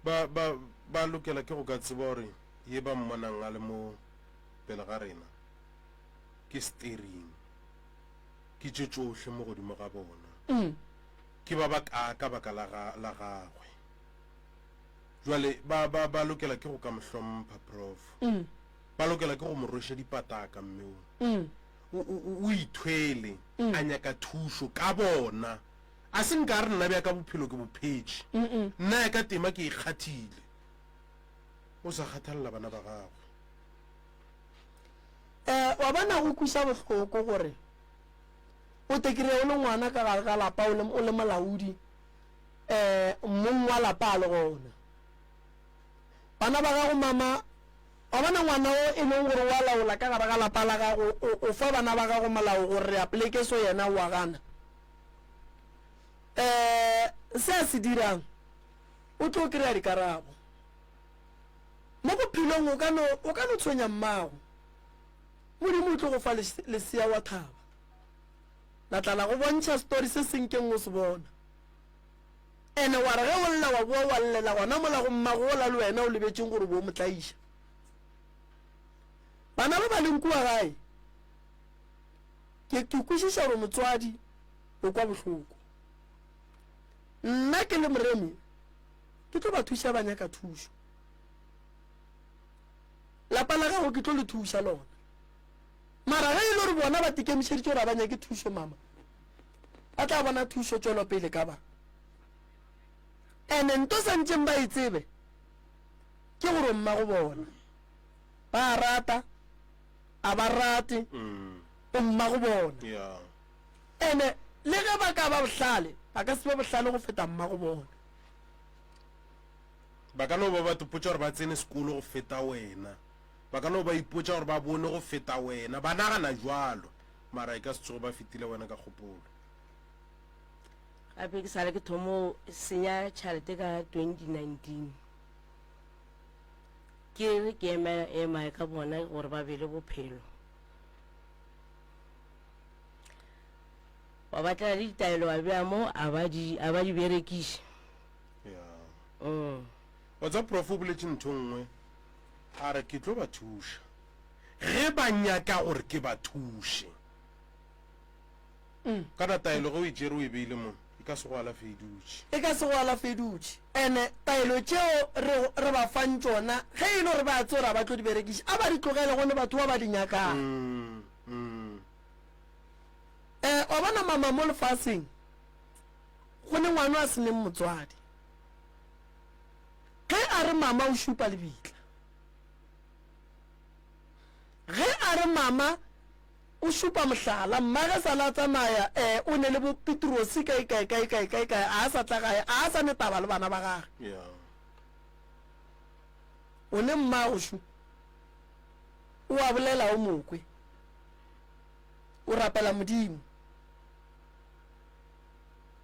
Ba, ba, ba lokela ke go ka tseba gore ye ba mmonang a le mo pele ga rena ke steering, ke tše tšohle mo godimo ga bona. Ke ba ba kaa ka baka la ga, la gagwe. Jwale ba, ba, ba lokela ke go ka mo hlompha, Prof. Ba lokela ke go mo rweša dipataka, mme o. O, o, o, o ithwele, a nyaka thušo ka bona. A se nka a re nna bja ka bophelo ke bo phetše. Nna ya ka tema ke e kgathile. O sa kgathalela bana ba gagwe. Eh, wa bona go kwiša bohloko gore o tekire o le ngwana ka gare ga lapa o le, o le molaodi, eh, mong wa lapa a le gona. Bana ba gago mama, wa bona ngwana o e leng gore wa laola ka gare ga lapa la gago, o, o fa bana ba gago molao gore re ya poleke so yena o a gana. Eh, se a se dirang, o tlo kry-a dikarabo. Mo bophelong o ka no, o ka no tshwenya mmago. Modimo o tlo go fa lesea wa thaba. La tla la go bontšha story se se nkeng o se bona. Ene wa re ge o lla wa boa wa llela gona mola go mmago ola le wena o lebetšeng gore o bo o mo tlaiša. Bana ba ba leng kua gae, ke, ke kwešiša gore motswadi o kwa bohloko. Nna ke le Moremi, ke tlo ba thuša ba nyaka thušo. Lapa la gago ke tlo le thuša lona. Mara ge e le gore bona ba tikemišeditše gore ga ba nyake thušo mama, ba tla bona thušo tšwelopele ka ba. Ene nto santšeng ba e tsebe ke gore o mmago bona. Ba a rata, a ba rate, o mmago bona. Ene le ge ba ka ba bohlale, ba ka se be bohlale go feta mmago bona. Ba ka no ba ba ipotša gore ba tsene sekolo go feta wena. Ba ka no ba ipotša gore ba bone go feta wena. Ba nagana bjalo, mara e ka se tsoge ba fetile wena ka kgopolo. Gape ke sale ke thomo senya tšhalete ka 2019. Ke re ke ema ema ka bona gore ba be le bophelo. Wa batlela le ditaelo wa bea mo a ba di a ba di berekiše. Ya. Mm. Wa tseba prof o boletše ntho nngwe a re ke tlo ba thuša ge ba nyaka gore ke ba thuše. Mm. Kana taelo ge o e tšere o e beile mo e ka se go alafe e dutše. E ka se go alafe e dutše. Ene taelo tšeo re re ba fang tšona ge e le gore ba tseba gore ga ba tlo di berekiša a ba di tlogele gone batho ba ba di nyakang. Mm, mm. Eh, wa bona mama mo lefaseng go ne ngwana a se neng motswadi. Ge a re mama o šupa lebitla. Ge a re mama o šupa mohlala, mma ge sa la tsamaya eh o ne le bo Petrosi kae kae kae kae kae kae a sa tla gae a sa ne taba le bana ba gage. Yeah. O ne mmago šu. O a bolela o mokwe. O rapela Modimo.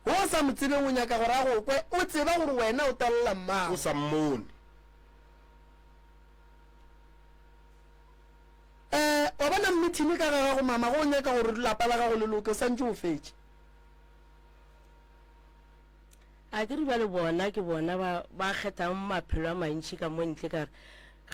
Wo o sa mo tsebeng o nyaka gore a go kwe, o tseba gore wena o telela mmago. O sa mmone. Eh, wa bona mmithini ka ga gago mama, ge o nyaka gore lapa la gago le loke, o santše o fetše. A ke re bjale bona ke bona ba ba kgethang maphelo a mantši ka mo ntle ka re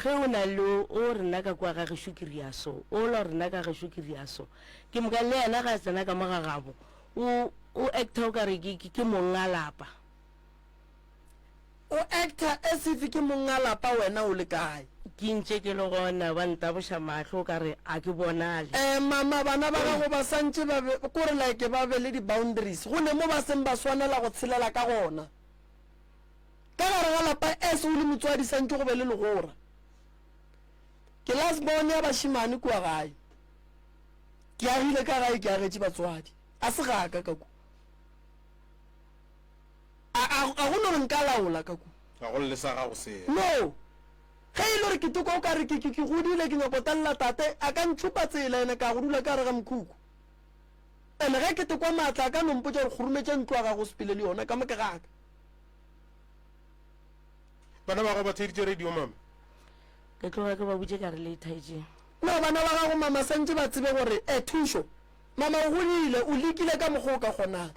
ge o na le o rena ka kua ga gešo ke ria so, ola rena ka gešo ke ria so. Ke moka le yena ga a tsena ka mo ga gabo o o actor o ka re ke ke monga lapa. O actor as if ke monga lapa wena o le kae? Ke ntše ke le gona ba ntaboša mahlo o ka re a ke bonale. Eh mama bana ba gago ba santše ba be kore like ba be le di boundaries go ne mo ba seng ba swanela go tshelela ka gona. Ka gare ga lapa as o le motswadi santše go be le legora. Ke last born ya bašemane kua gae. Ke agile ka gae ke agetše batswadi. A se ga ka ka ku. A, a, a go no re nka laola ka ku. Ga go lle sa gago seo. No. Ge e le gore ke tokwa o ka re ke, ke, ke godile ke nyako talela tate, a ka ntšhupa tsela ene ka go dula ka gare ga mokhukhu. Ene ge ke tokwa maatla a ka no mpotša gore kgurumetša ntlo ya gago o sepele le yona ka mo ke gaka. Bana ba gago ba theeditše radio mama? Ke tloga ke ba botše ka re le ithaetšeng. No bana ba gago mama santše ba tsebe gore eh thušo mama o godile o lekile ka mokgwa o ka kgonang.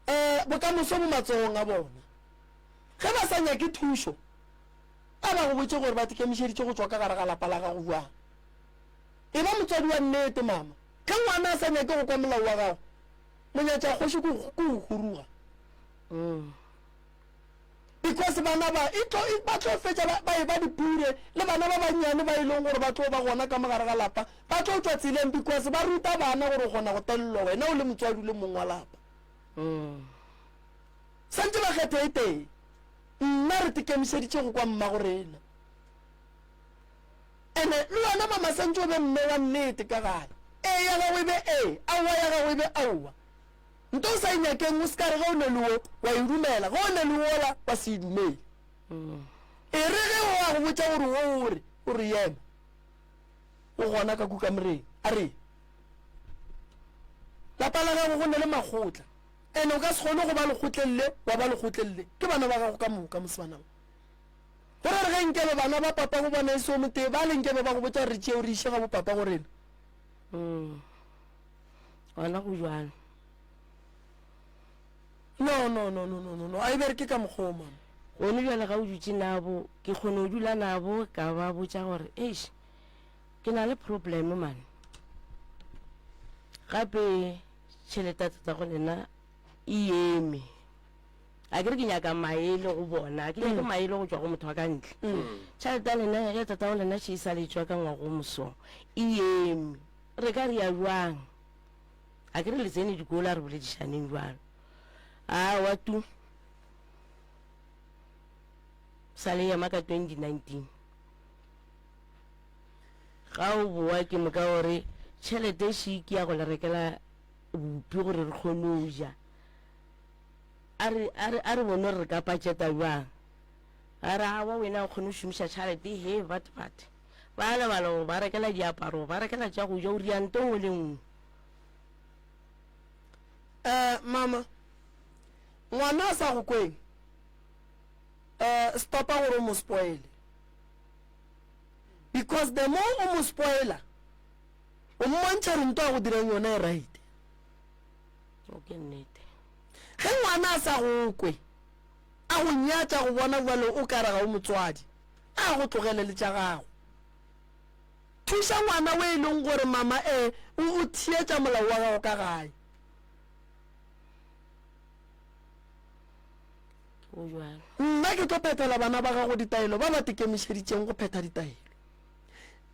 Eh bokamoso bo matsogong a bona. Ge ba sa nyake thušo a ba go botše gore ba tikemišeditše go tšwa ka gare ga lapa la gago bjang. E ba motswadi wa nnete mama. Ge ngwana a sa nyake go kwa molao wa gago monyatša kgoši ke go huruga. Because bana ba e tlo e, ba tlo fetša ba, ba eba dipure le bana ba bannyane ba e leng gore ba tlo ba gona ka mo gare ga lapa ba tlo tšwa tseleng because ba ruta bana gore o kgona go telelwa wena o le motswadi o le mong wa lapa. Santše ba kgethe e tee. Nna re tekemišeditše go kwa mmago rena. Ene le wena mama santše o be mme wa nnete ka gae. Ee ya gago e be ee, aowa ya gago e be aowa. Nto o sa e nyakeng o se ka re ge o ne le wo wa e dumela, ge o ne le wola wa se e dumele. E re ge o a go botša gore wo o re, o re yema. O gona ka kukamoreng. A re, Lapa la gago go ne le makgotla. Ene o ka se kgone go ba lekgotleng le wa ba lekgotleng le. Ke bana ba gago ka moka mosebana ba. Go re re ge nkebe bana ba papa go bona e se o motee ba le nkebe ba go botša gore re tšee o re iše ga bo papa go rena. Mm. Gona go jwalo. No no no no no no no a e bereke ka mokgwa o mama. Gone bjale ga o dutše nabo ke kgone go dula nabo ka ba botša gore eish ke na le problem man. Gape tšhelete ya tatago lena e eme. A ke re ke nyaka maele go bona, ke nyake maele go tšwa go motho wa ka ntle. Tšhelete ya lena ya tatago lena še e sa le tšwa ka ngwago o moso e eme. Re ka rea bjang? A ke re le tsene dikolo a re boledišaneng bjalo. Aowa tu. Sa le ema ka 2019. Ga o boa ke moka o re tšhelete še ke ya go le rekela bupi gore re kgone go ja. A re, a re, a re bone gore re ka patšeta bjang. A re aowa wena o kgone go šomiša tšhelete he bat bat. Ba lebala go ba rekela diaparo, ba rekela tša go ja, o ria nto nngwe le nngwe. Eh, mama, ngwana a sa go kweng, eh, stopa gore o mo spoile. Because the more o mo spoiler, o mmontšha gore nto a go dirang yona e right. O ke nnete. Ge ngwana a sa go kwe, a go nyatša go bona bjalo o kare ga o motswadi, a go tlogele le tša gago. Thuša ngwana o e leng gore mama e o o theetša molao wa gago ka gae. Go bjalo. Nna ke tlo phethela bana ba gago ditaelo ba ba tekemišeditšeng go phetha ditaelo.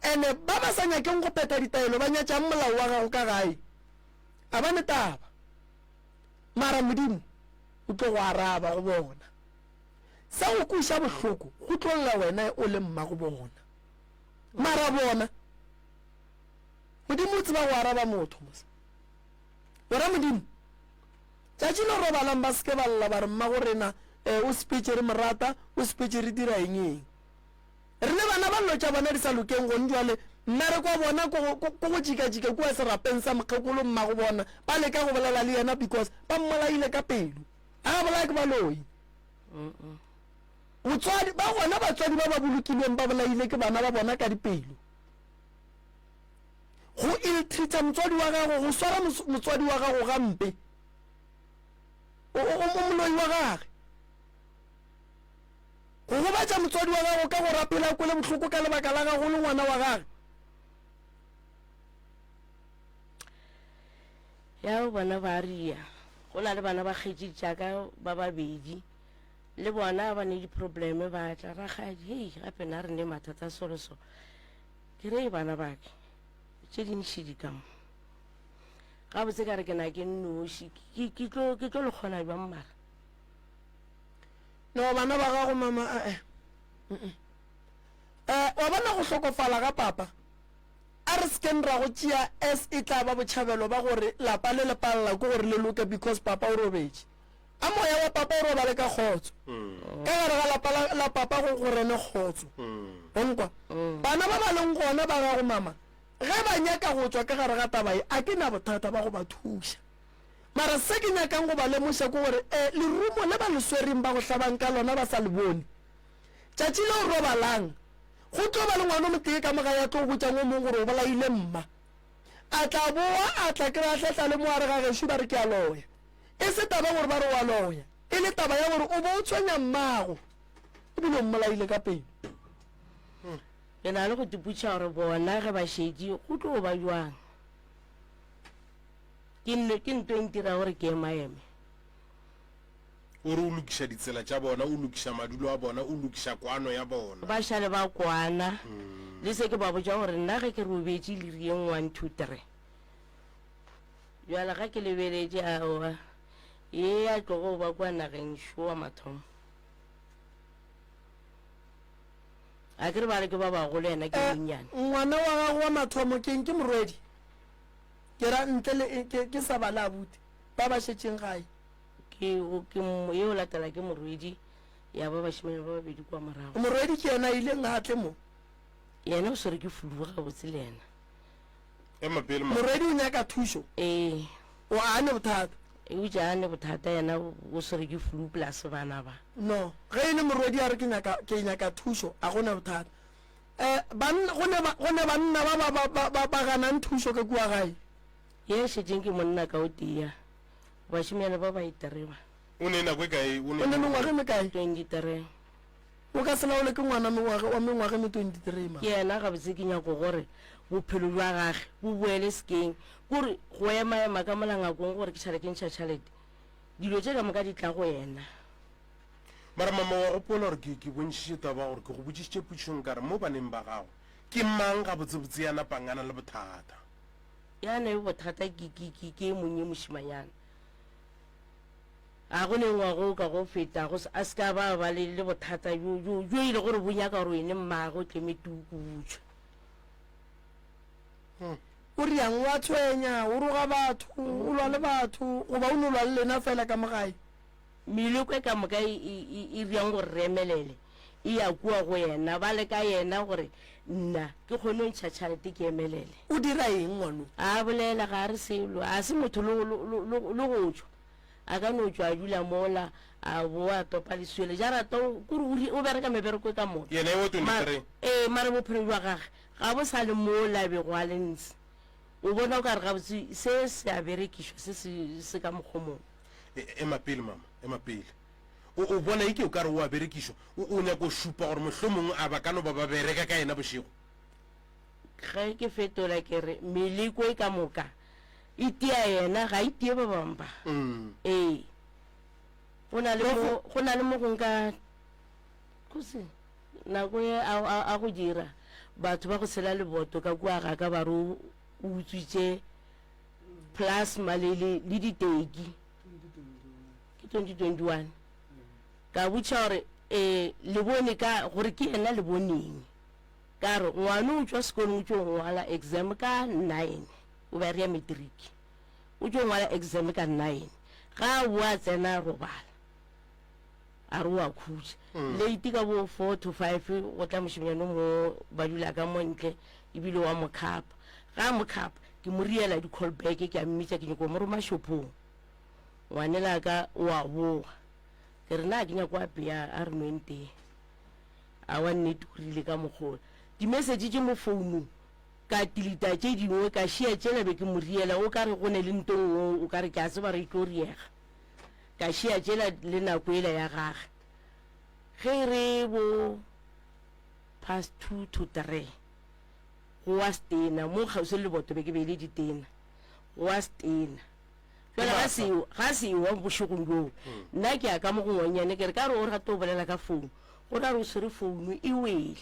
Ene ba ba sa nyakeng go phetha ditaelo ba nyatšang molao wa gago ka gae, a ba ne taba. Mara Modimo o tlo go araba go bona. Sa go kweša bohloko go tlo lla wena o le mmago bona. Mara bona, Modimo o tseba go araba motho mos. Wena Modimo, tšatši le robalang ba seke ba lla ba re mmago rena eh, o sepetše re mo rata, o sepetše re dira eng eng. Re le bana ba llo tša bona di sa lokeng gone jwale, mmereko wa bona ko go, ko go jikajika kua serapeng sa mokgekolo mmago bona, ba leka go bolela le yena because ba mmolaile ka pelo. A bolaya ke baloi. Motswadi, ba gona batswadi ba ba bolokilweng ba bolaile ke bana ba bona ka dipelo. Go ill-treata motswadi wa gago, go swara motswadi wa gago gampe, o, o, o moloi wa gage. Go gobatša motswadi wa gago ka go rapela a kwele bohloko ka lebaka la gago le ngwana wa gage. Ya bona ba ria. Go na le bana ba kgetši tšaka ba babedi le bona ba ne di-probleme ba tla rakgadi hei gape na re ne mathata so le so ke re bana bake tše dintšhi di ka mo gabotse ka re ke na ke nnoši ke tlo ke tlo le kgona bjang mara no bana ba gago mama eh eh wa bona go hlokofala ga papa A re sekeng ra go tšea as e tla ba botšhabelo ba gore lapa le le palela ke gore le loke because papa o robetše. A moya wa papa o robale ka kgotso. Ka gare ga lapa la, la papa go, go rene kgotso. O nkwa? Bana ba ba leng gona ba gago mama, ge ba nyaka go tšwa ka gare ga taba ye, a ke na bothata ba go ba thuša. Mara se ke nyakang go ba lemoša ke gore, eh, lerumo le ba le swereng ba go hlabang ka lona ba sa le bone. Tšatši le o robalang, Go tlo ba le ngwana o motee ka mo gae a tlo botšang o mong gore o bolaile mma. A tla boa a tla kry-a hlehla le mo a re ga gešo ba re ke a loya. E se taba gore ba re o a loya, e le taba ya gore o bo o tshwenya mmago ebile o mmolaile ka pelo. Ke na le go tipotšiša gore bona ge ba šetše go tlo ba bjang. Ke nno ke nto e ntirago gore ke emaeme. O re o lokiša ditsela tša bona, o lokiša madulo a bona, o lokiša kwano ya bona. Ba šale ba kwana. Le se ke ba botša gore nna ge ke robetše le rieng one, two, three. Bjale ga ke lebeletše, aowa, ye ya tlogo ba kua nageng šo wa mathomo. A ke re ba re ke ba bagolo, yena ke Eh, monnyane. ngwana wa gago wa mathomo keng? Ke morwedi? Ke ra ntle le, ke, ke sa bale abuti ba ba šetšeng gae. Ke, ke, ye o latela ke morwedi, ya ba bašemane ba babedi kua morago. Morwedi ke yena a ileng a tle mo? Yena o swere ke flu gabotse le yena. Ema pele, ma. Morwedi o nyaka thušo? Ee. O a ne bothata? Eupša a ne bothata, yena o swere ke flu plus bana ba. No, ge e le morwedi a re ke nyaka, ke nyaka thušo, a go na bothata. Eh, banna, go ne ba, go ne banna ba ba, ba, ba, ba, ba ganang thušo ka kua gae. Ye šetšeng ke monna ka o tee. Bašemane ba ba itereba. O ne nako e kae? O ne mengwaga e mekae? 23. O ka se laole ke ngwana mengwaga wa mengwaga e me 23 ma. Ke yena gabotse ke nyako gore bophelo bja gage bo boele sekeng. Kore go ema-ema ka mola ngakong gore ke šale ke ntšha tšhalete. Dilo tše ka moka di tla go yena. Mara mama wa gopola gore ke ke bontšhitše taba gore ke go botšišitše potšišong ka re mo baneng ba gago ke mang gabotsebotse ya napang a na le bothata? Ya ne bothata ke ke ke ke e monnye mošimanyana. A go ne ngwaga o ka go feta go a se ka ba ba le le bothata bjo bjo bjo e le gore bo nyaka gore wene mmagwe o tleme tuku butšwe. O riang o a tshwenya, o roga batho, o lwa le batho goba o no lwa le lena fela ka mo gae? Meloko e ka moka e e e riang gore re emelele e ya kua go yena, ba leka yena gore nna ke kgone go ntšha tšhalete ke emelele. O dira eng ngwano? A bolela, ga a re selo, a se motho le, le, le, le go tšwa. A ka no tšwa a dula mola, a boa a topa leswele. Jarata o, kore o, o bereka mebereko e ka moka. Yena e wa 23. Ee, mara bophelo bja gage ga bo sa le mola a bego a le ntshe. O bona o ka re gabotse se se a berekišwa, se se, se ka mokgwa o mongwe. E, ema pele, mama, ema pele. O, o bona eke o ka re o a berekišwa? O, o nyaka go šupa gore mohlomongwe a ba ka no ba ba bereka ka yena bošego? Ge ke fetola ke re, meleko e ka moka e tia yena, ga e tie ba bangwe ba. Ee. Go na le mo, go na le mo go nka, go se, nako e a, a, a go dira, batho ba go tshela leboto ka kua ga ka ba re o, o utswitše plasma le, le, le diteki. Ke 2021. Ka botša gore, Ee, le bone ka, gore ke yena le boneng. Ka re, Ngwana o tšwa sekolong o tšo ngwala exam ka nine, o be a re ya matric. O tšo ngwala exam ka nine. Ga a boa a tsena a robala. A re o a khutša. Late ka bo four to five go tla mošemanyana o mongwe ba dula ka mo ntle ebile wa mo khapa. Ga a mo khapa, ke mo riela di-call back ke a mmitša ke nyako mo roma shopong. Ngwanela ka o a boa. Ke re na ke nyako apea a re nweng tee. Aowa nnete o rile ka mokgwa o. Di-message tše mo founung ka tilita tše dingwe ka šia tšela be ke mo riela o ka re go ne le nto nngwe o ka re ke a tseba re tlo riega. Ka šia tšela le nako yela ya gage. Ge e re bo past two to three go wa setena mo kgauswi le leboto be ke beile ditena go wa setena. Jwale ga se ga se ewa bošegong bjoo nna ke ya ka mo go ngwannyane ke re ka re o rata o bolela ka founu go ra re o swere founu e wele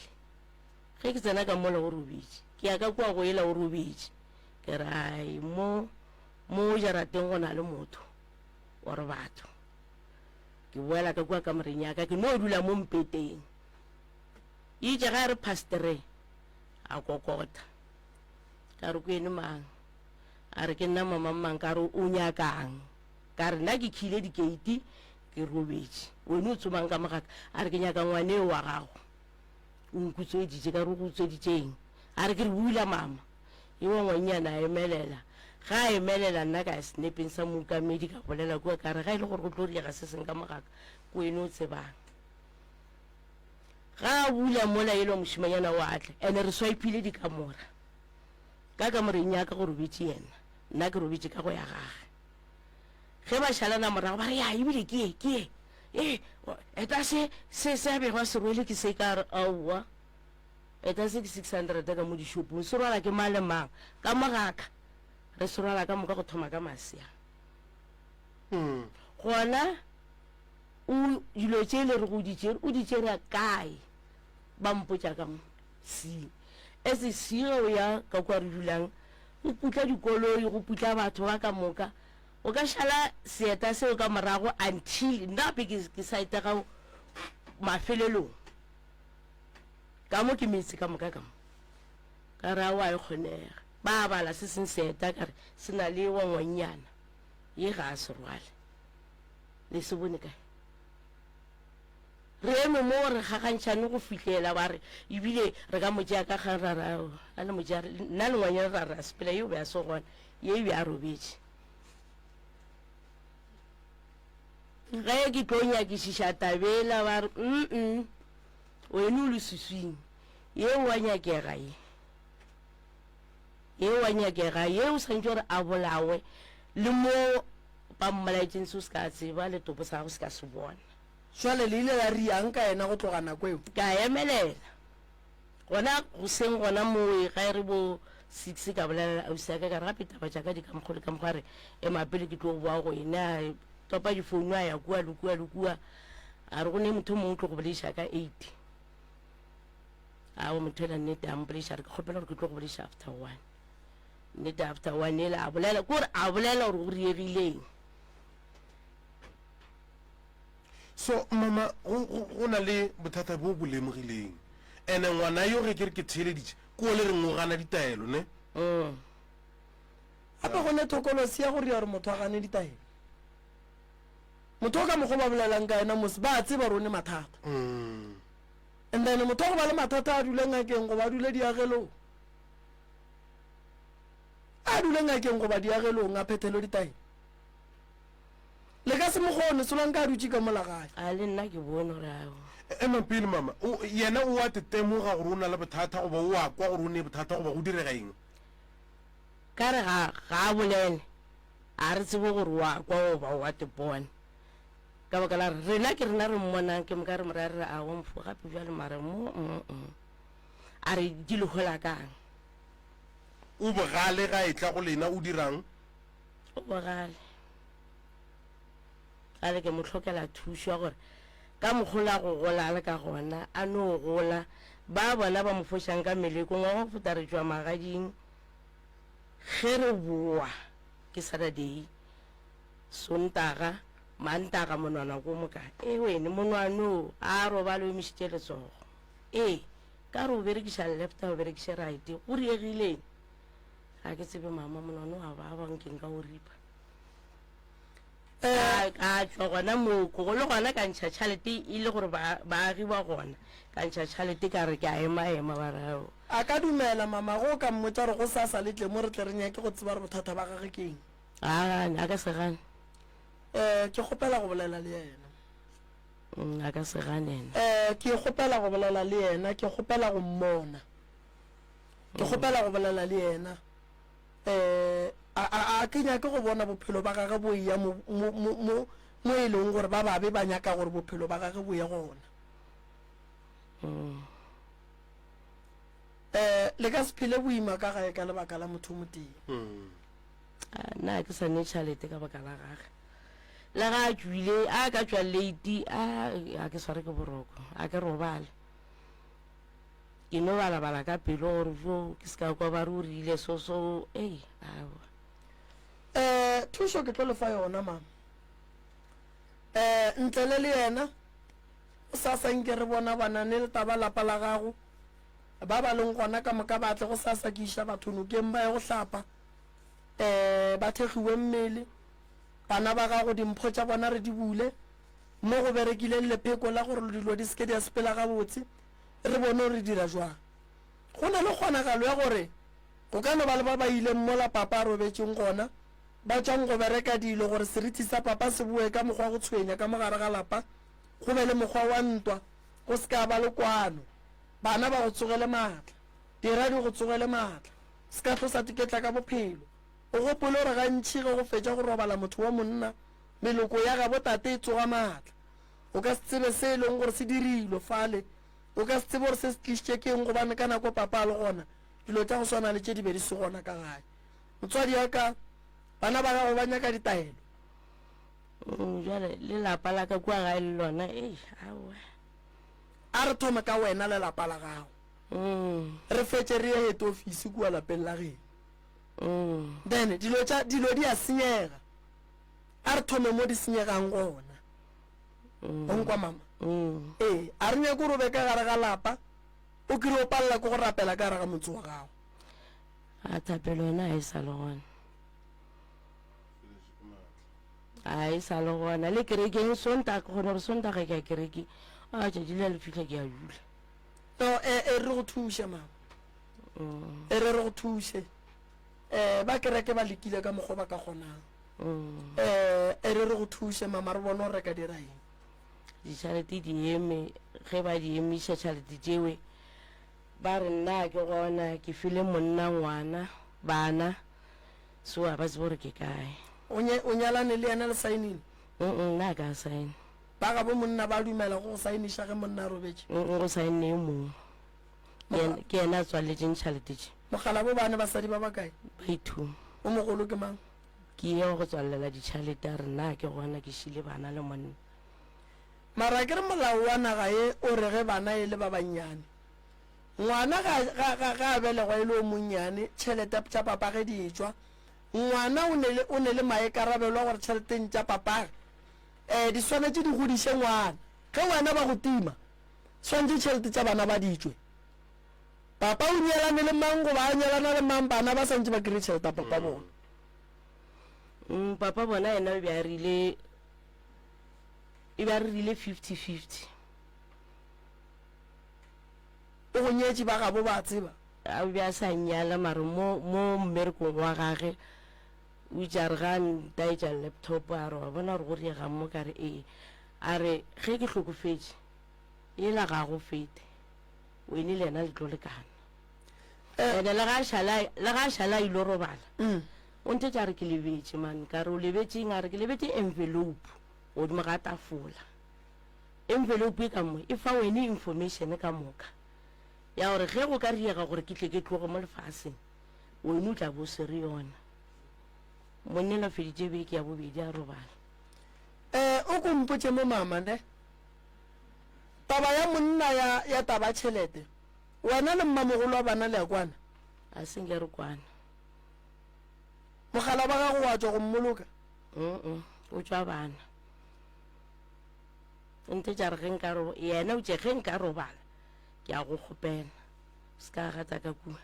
ge ke tsena ka mola o robetše ke ya ka kua go ela o robetše ke re ai mo mo jarateng go na le motho or batho ke boela ka kua kamoreng ya ka ke no dula mo mpeteng itše ga a re pastere a kokota ka re ko ene mang A re, Ke nna mamangmang. Ka re, O nyakang? Ka re, Nna ke khile dikeiti, ke robetše. Wena o tsomang ka mo ga ka? A re, Ke nyaka ngwane eo wa gago. O nkutsweditše. Ka re, O go utsweditše eng? A re, Ke re, bula mama. Ewa ngwannyana a emelela. Ge a emelela, nna ka ya senepeng sa mookamedi, ka bolela kua, ka re, Ga e le gore go tlo diega se seng ka mo ga ka, ke wena o tsebang. Ge a bula mola elwa mošemanyana o a tla, ene re swiphile dikamora. Ka kamoreng ya ka go robetše yena, nna ke robetše ka go ya gage. Ge ba šalana morago ba re, Ya, ebile ke ye, ke ye. E, eta se, se, se a bego a se rwele ke se. Ka re, Aowa, eta se ke 600 ka mo dishopong, se rwala ke mang le mang. Ka mo ga ka, re se rwala ka moka go thoma ka masea. Gona. O dilo tše le rego o di tšere, o di tšere kae? Ba mpotša ka mo C. As C ge o ya ka kua re dulang, go putla dikoloi, go putla batho ba ka moka. O ka šala seeta seo ka morago until nna gape ke, ke sa etega mafelelong. Ka mo ke metse ka moka ka mo. Ka re aowa e kgonega. Ba bala se seng seeta ka re se na le wa ngwannyana. Ye ga a se rwale. Le se bone kae? Re eme mo re gagantšhane go fihlela ba re ebile re ka mo tšea ka kgang ra re aowa a le mo tšea nna le ngwanyana ra re a sepela ye o be a se gona ye e be a robetše. Ge ke tlo nyakišiša tabela ba re mm wene o leswiswing ye wa nyakega ye ye wa nyakega ye o swantše gore a bolawe le mo ba mmolaetšeng se o se ka tseba le topo sa gago se ka se bona. Jwale le ile la riang ka yena go tloga nako eo? Ka emelela. Gona goseng gona mowe ga e re bo six ka bolelela ausi ya ka ka re gape taba tša ka di ka mokgwa le ka mokgwa a re ema pele ke tlo boa go ena a topa difounu a ya kua le kua le kua a re go ne motho mongwe o tlo go bolediša ka eight ao motho ela nnete a mpolediša a re ke kgopela gore ke tlo go bolediša after one nnete after one ela a bolela ke gore a bolela gore go riegileng So mama go, go, go na le bothata bo bo lemogileng ene ngwana yo ge ke re ke theeleditše ke o le reng o gana ditaelo ne mm. Gape go ne thokolosi ya go ria gore motho a gane ditaelo. Motho o ka mokgwa ba bolelang ka yena mos ba a tseba gore o ne mathata. Mm. And then motho wa go ba le mathata a dule ngakeng goba a dule diagelong. A dule ngakeng goba diagelong a phethelwe ditaelo. Le ka se mo kgone, solanka a dutše ka mola gae. A le nna ke bone gore ao. Ema pele mama, o, yena o a te temoga gore o na le bothata goba o a kwa gore o ne bothata goba go direga eng? Ka re ga, ga a bolele, a re tsebe gore o a kwa goba o a te bona. Ka baka la gore rena ke rena re mmonang, ke moka re mo raya re re aowa mofo gape bjale mara mo, mm-mm. A re di le hola kang? O bogale ga etla go lena, o dirang? O bogale. Gale ke mo hlokela thušo ya gore ka mokgwa la go gola a le ka gona, a no gola. Ba bona ba mo fošang ka meleko, ngwaga go feta re tšwa magading, ge re boa ke Saturday, Sontaga, Mantaga monwana ko moka. E wene monwano a robale o emišitše letsogo. E ka re o berekiša left a o berekiše right, go riegileng? Ga ke tsebe mama monwano wa baba nke nka o ripa. Ka, ka tšwa gona moo, ko le gona ka ntšha tšhalete e le gore ba, baagi ba gona. Ka ntšha tšhalete ka re ke a ema-ema ba re ao. A ka dumela mama ge o ka mmotša gore gosasa le tle mo re tle re nyake go tseba gore bothata ba gagwe ke eng? Ga a gane, a ka se gane. Eh, ke kgopela go bolela le yena. Mm, a ka se gane yena. Eh, ke kgopela go bolela le yena, ke kgopela go mmona. Ke kgopela go bolela le yena. Um a, a, a ke nyake go bona bophelo ba gage bo eya mo, mo, mo, mo, mo e leng gore ba babe ba nyaka gore bophelo ba gage bo ye gona. Um le ka se phele boima ka gae ka lebaka la motho o motee. A, nna ke sa ne tšhalete ka baka la gage. Le ga a tšwile, a ka tšwa late, a, a ke sware ke boroko, a ke robale. Ke no balabala ka pelo gore jo ke se ka kwa ba re o rile so so, ei, aowa. Eh, thušo ke tlo le fa yona, mama. Eh, ntlele le yena. Gosasa nke re bona banane le taba lapa la gago. Ba ba leng gona ka moka ba tle gosasa ke iša batho nokeng ba ye go hlapa. Eh, ba thekgiwe mmele. Bana ba gago dimpho tša bona re di bule. Mo go berekileng lepheko la gore dilo di se ke di a sepela gabotse. Re bone gore re dira jwang. Go na le kgonagalo ya gore go ka no ba le ba ba ileng mola papa a robetšeng gona, ba tšwang go bereka dilo gore seriti sa papa se boe ka mokgwa wa go tshwenya ka mo gare ga lapa, go be le mokgwa wa ntwa, go se ka ba le kwano. Bana ba go tsogele maatla. Dira di go tsogele maatla. Se ka hlo sa tiketla ka bophelo. O gopole gore gantši ge go fetša go robala motho wa monna, meloko ya gabo tate e tsoga maatla. O ka se tsebe se e leng gore se dirilwe fale. O ka se tsebe gore se se tlišitše ke eng gobane ka nako papa a le gona, dilo tša go swana le tše di be di se gona ka gae. Motswadi ya ka, bana ba gago ba nyaka ditaelo. Mm, jale le lapa la ka kua gae le lona ei aowa. A re thome ka wena le lapa la gago. Mm. Re fetše re ye head office kua lapeng la geno. Mm. Then dilo tša dilo di a senyega. A re thome mo di senyegang gona. Mm. O nkwa mama? Mm. Ee, a re nyake gore o be ka gare ga lapa o kile o palela ke go rapela ka gare ga motse wa gago. A thapelo yona ga e sa le gona. A e sa le gona le kerekeng Sontaga, ke kgona gore Sontaga ke ya kerekeng, a tšatši le le fihla ke a dula. No, e, e re go thuše mama. Mm. E re re go thuše. Eh, ba kereke ba lekile ka mokgwa ba ka kgonang. Mm. Eh, e re re go thuše mama re bone gore re ka dira eng. Ditšhelete di eme, ge ba di emiša tšhelete tšewe, ba re nna ke gona ke file monna ngwana, bana. So a ba tsebe gore ke kae. O nye, o nyalane le yena le saenile? Mm-mm, nna a ka saena. Ba gabo monna ba dumela go go saeniša ge monna a robetše? Mm-mm, go saenne yo mongwe. Ke yena, ke yena a tswaletšeng tšhalete tše. Mokgalabo ba ne basadi ba bakae? Ba ithu. O mogolo ke mang? Ke ye wa go tswalela ditšhalete a re nna ke gona ke šile bana le monna. Mara ke re molao wa naga ye o re ge bana e le ba bannyane, Ngwana ga, ga, ga, ga a belegwa e le o monnyane, tšhelete tša papage di etšwa. Ngwana o ne le, o ne le maikarabelo a gore tšheleteng tša papage, eh, di swanetše di godiše ngwana. Ge wena ba go tima, swanetše tšhelete tša bana ba di tšwe. Papa o nyalane le mang goba a nyalana le mang, bana ba santše ba kry-e tšhelete ya papa bona. Mm, papa bona yena o be a rile, e be a re rile 50-50. O go nyetše ba gabo ba tseba? A be a sa nnyala mare mo mo mmerekong wa gage o itše a re ga a ntaetša laptop a re wa bona gore go diegang mo ka re ee a re ge ke hlokofetše yela ga go fete wene le yena le tlo lekana ene le ga a šala le ga a šala a ilo robala o ntetša a re ke lebetše man ka re o lebetšeng a re ke lebetše envelope godimo ga tafola Envelope e ka mo e fa wene information ka moka ya gore ge go ka riega gore ke tle ke tloge mo lefaseng, wene o tla bo o swere yona. Monnela o feditše beke ya bobedi a robala. Eh, o ko mpotše mo mama ne. Taba ya monna ya, ya taba ya tšhelete, wena le mmamogolo wa bana le a kwana? A se nke re kwana. Mogala wa gago wa tšwa go mmoloka? Mm-mm, o tšwa bana. O ntetša re ge nka ro yena o tše ge nka robala ke a go kgopela se ka gata ka kua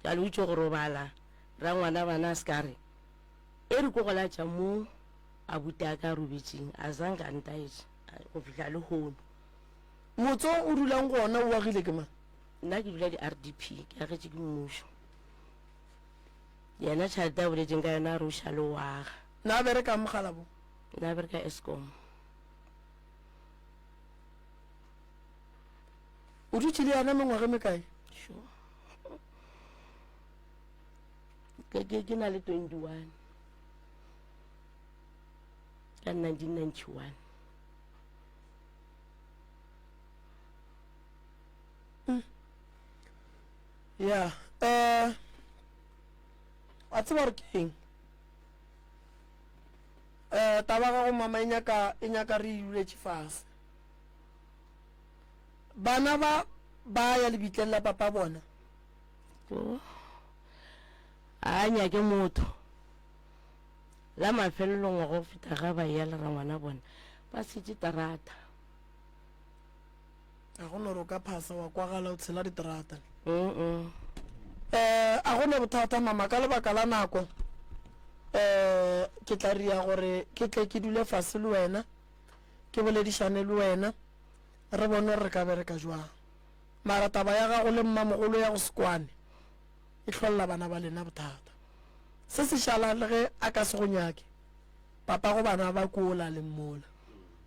jale o itše go robala ra ngwana bana a se ka re e re ko go latša mo a buta a ka robetšeng a zanka a ntaetša go fihla le hono Motse o dulang go ona o agile ke mang? Nna ke dula di-RDP ke agetše ke mmušo yena tšhelete a boletšeng ka yona a re o šale o aga Na bereka mogala bo? Nna bereka Eskom. O dutše le yena mengwaga e mekae? Sure. Ke ke ke na le 21. Ka 1991. Mm. Ya, eh a tseba gore ke eng? Eh, taba gago mama e nyaka e nyaka re e duletše fase. Bana ba ba ya lebitleng la papa bona. Oh. A nyake motho. La mafelelo ngwaga go feta ga ba ya le rangwana bona ba setše terata. A go no re o ka phasa wa kwagala o tshela diterata. Mm-mm. Eh, a go ne bothata mama ka lebaka la nako. Eh, ke tla ria gore ke tle ke dule fase le wena, ke boledišane le wena, re bone gore re ka bereka jwang. Mara taba ya gago le mmamogolo ya go se kwane e hlolla bana ba lena bothata. Se se šala le ge a ka se go nyake, papa go bana ba kola le mmola.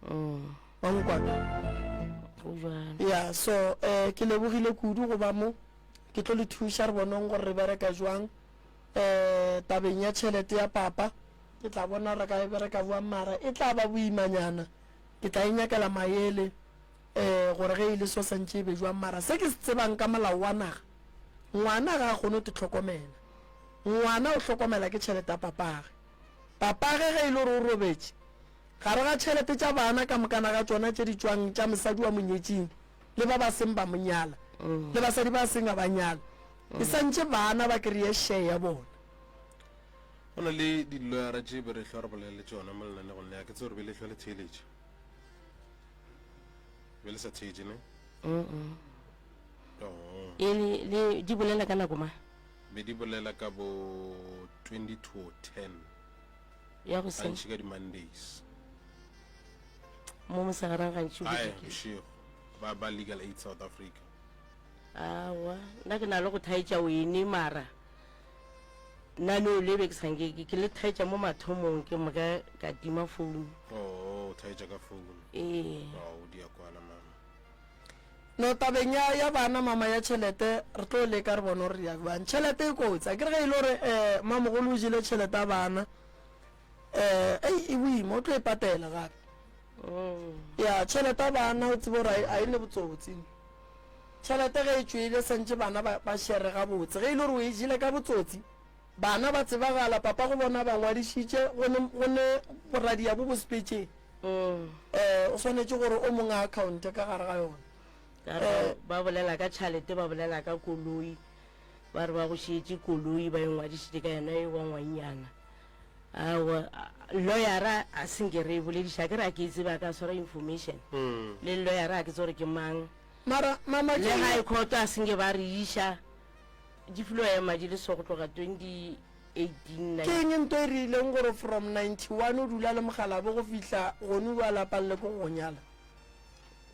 Mm. Wa nkwa? Go jwalo. Ya, so eh ke lebogile kudu go ba mo. Ke tlo le thuša re bonong gore re bereka jwang. Eh tabeng ya tšhelete ya papa, ke tla bona re ka e bereka bjang mara e tla ba boimanyana. Ke tla e nyakela maele eh gore ge e le so santše e be jwang mara se ke se tsebang ka molao wa naga, ngwana ga a kgone go te hlokomela. Ngwana o hlokomela ke tšhelete ya papage. Papage ge e le gore o robetše, gare ga tšhelete tša bana ka mokana ga tšona tše di tšwang tša mosadi wa monyetšing le ba ba seng ba mo nyala le basadi ba seng a ba nyala, e santše bana ba kry-e share ya bona. Go na le diloyara tše be re hlwa re bolela le tšona mo lenanegong le, a ke tsebe gore be le hlwa le theeletša. Be le sa theetše ne? Oh. E le, le di bolela ka nako mang? Be di bolela ka bo 20 to 10. Ya go seng. Gantši ka di Mondays. Mo mosegareng gantši. Ae, bošego. Ba ba Legal Aid South Africa. Awa, nna ke na le go thaetša wene mara nna no le be ke sanke ke le thaetša mo mathomong ke moka ka tima phone. Oh, thaetša ka phone. Ee. Oh, di a kwala mama. No tabeng ya ya bana mama ya tšhelete re tlo leka re bone gore re ya bjang. Tšhelete e kotsi. Akere ge e le gore um mamogolo o jele tšhelete ya bana um ei e boima o tlo e patela gape. Ya tšhelete ya bana o tsebe gore a e ne botsotsi. Tšhelete ge e tšwele santše bana ba ba shere gabotse. Ge e le gore o e jele ka botsotsi bana ba tsebagala papa go bona ba ngwadišitše go ne go ne boradia bo bo sepetšeng. Um o swanetše gore o mongwe a account-e ka gare ga yona. Ka re ba bolela ka tšhalete, ba bolela ka koloi, ba re ba go šietše koloi, ba e ngwadišitše ka yona e wa ngwannyana. Aowa, lawyera a se nke re e bolediša, akere a ke e tsebe, a ka swara information. Le lawyera a ke tsebe gore ke mang. Mara mama Le high court a se nke ba re iša, di filo ema di le so go tloga 20. 18, Ke eng nto e rileng gore from 91 o dula le mokgalabje go fihla gone o a lapalele ke go go nyala?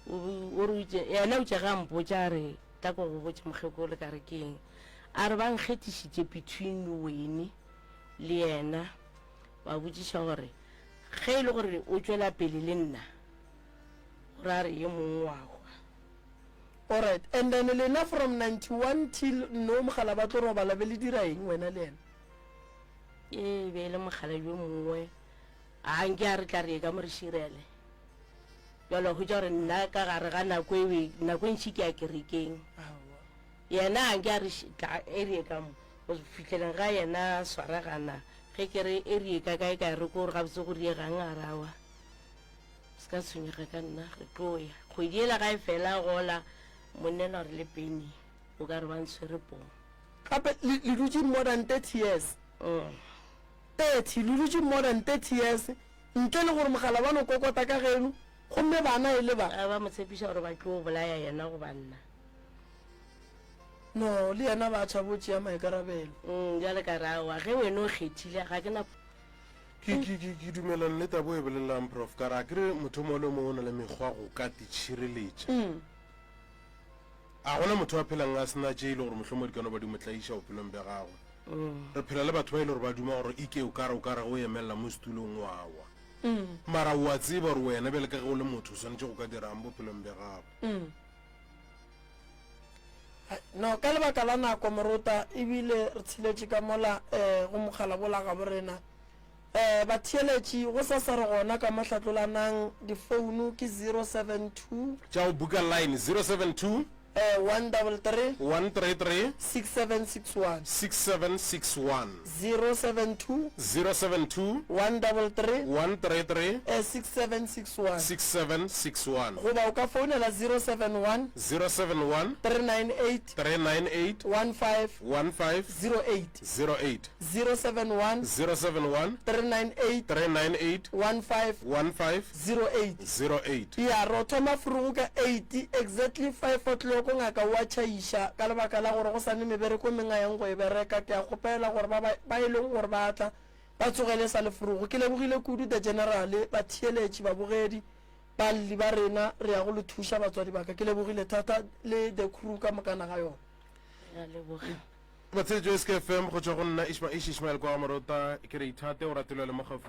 O o re o itše, yena o itše ge a mpotša a re, tla ko go botše mokgekolo ka re ke eng? A re ba nkgethišitše between wene le yena, ba botšiša gore ge e le gore o tšwela pele le nna, go ra re ye mongwe wa hwa. Alright, and then lena from 91 till no mogala ba tlo robala be le dira eng wena le yena? E be e le mogala yo mongwe, a nke a re tla re ye ka mo re širele. Bjalo wa hwetša gore nna ka gare ga nako ewe, nako e ntši ke ya kerekeng. Yena a nke a re tla e re ye ka mo, go fihleleng ga yena a swaragana, ge ke re e re ye ka kae kae re ko gore gabotse go diegang a re aowa. Se ka tshwenyega ka nna, re tlo ya. Kgwedi yela ga e fela gola monnela gore le Penny o ka re ba ntshwere poo. Gape le, le dutše more than 30 years. 30, le dutše more than 30 years ntle le gore mogala ba no kokota ka geno gomme bana e le ba. Ba ba mo tshepiša gore ba tlo bolaya yena goba nna. No, le yena ba tšhabo o tšea maikarabelo. Mm, bjale ka re aowa, ge wena o kgethile ga ke na. Ke, ke, ke, ke dumelana le taba o e bolelang, Prof. Ka re, akere motho o mongwe le o mongwe o na le mekgwa go ka titšhireletša. A gona motho a phelang a se na tše e le gore mohlomongwe di ka no ba di mo tlaiša bophelong bja gagwe. Re phela le batho ba e le gore ba duma gore ike o ka re o ka re ge o emelela mo setulong wa wa. Mara o a tseba gore wena bjale ka ge o le motho o swanetše go ka dirang bophelong bja gago. No, ka lebaka la nako, morota, ebile re tsheletše ka mola um go mokgala bola gabo rena. Um batheeletši, gosasa re gona ka mo hlatlolanang difounu ke 072. Tša go buka line 072. Um 133. 133. 6761. 6761. 072. 072. 133. 133. Um 6761. 6761. Goba o ka founela 071. 071. 398. 398. 15. 15. 08. 08. 071. 071. 398. 398. 15. 15. 08. 08. Ya, ro thoma frugu ka eight, exactly five o'clock ngaka o a tšhaiša ka lebaka la gore go sa ne mebereko e mengwe a yang go e bereka. Ke a kgopela gore ba ba, ba e leng gore ba tla, ba tsogele sa le frugu. Ke lebogile kudu the general, batheeletši, babogedi, balli ba rena, re ya go le thuša batswadi ba ka. Ke lebogile thata le the crew ka mokana ga yona. Re a leboga. Batsheletši ba SKFM go tšwa go nna Ishma Ish Ishmael kwa Morota ke re ithate o ratelwe le mo gaufi.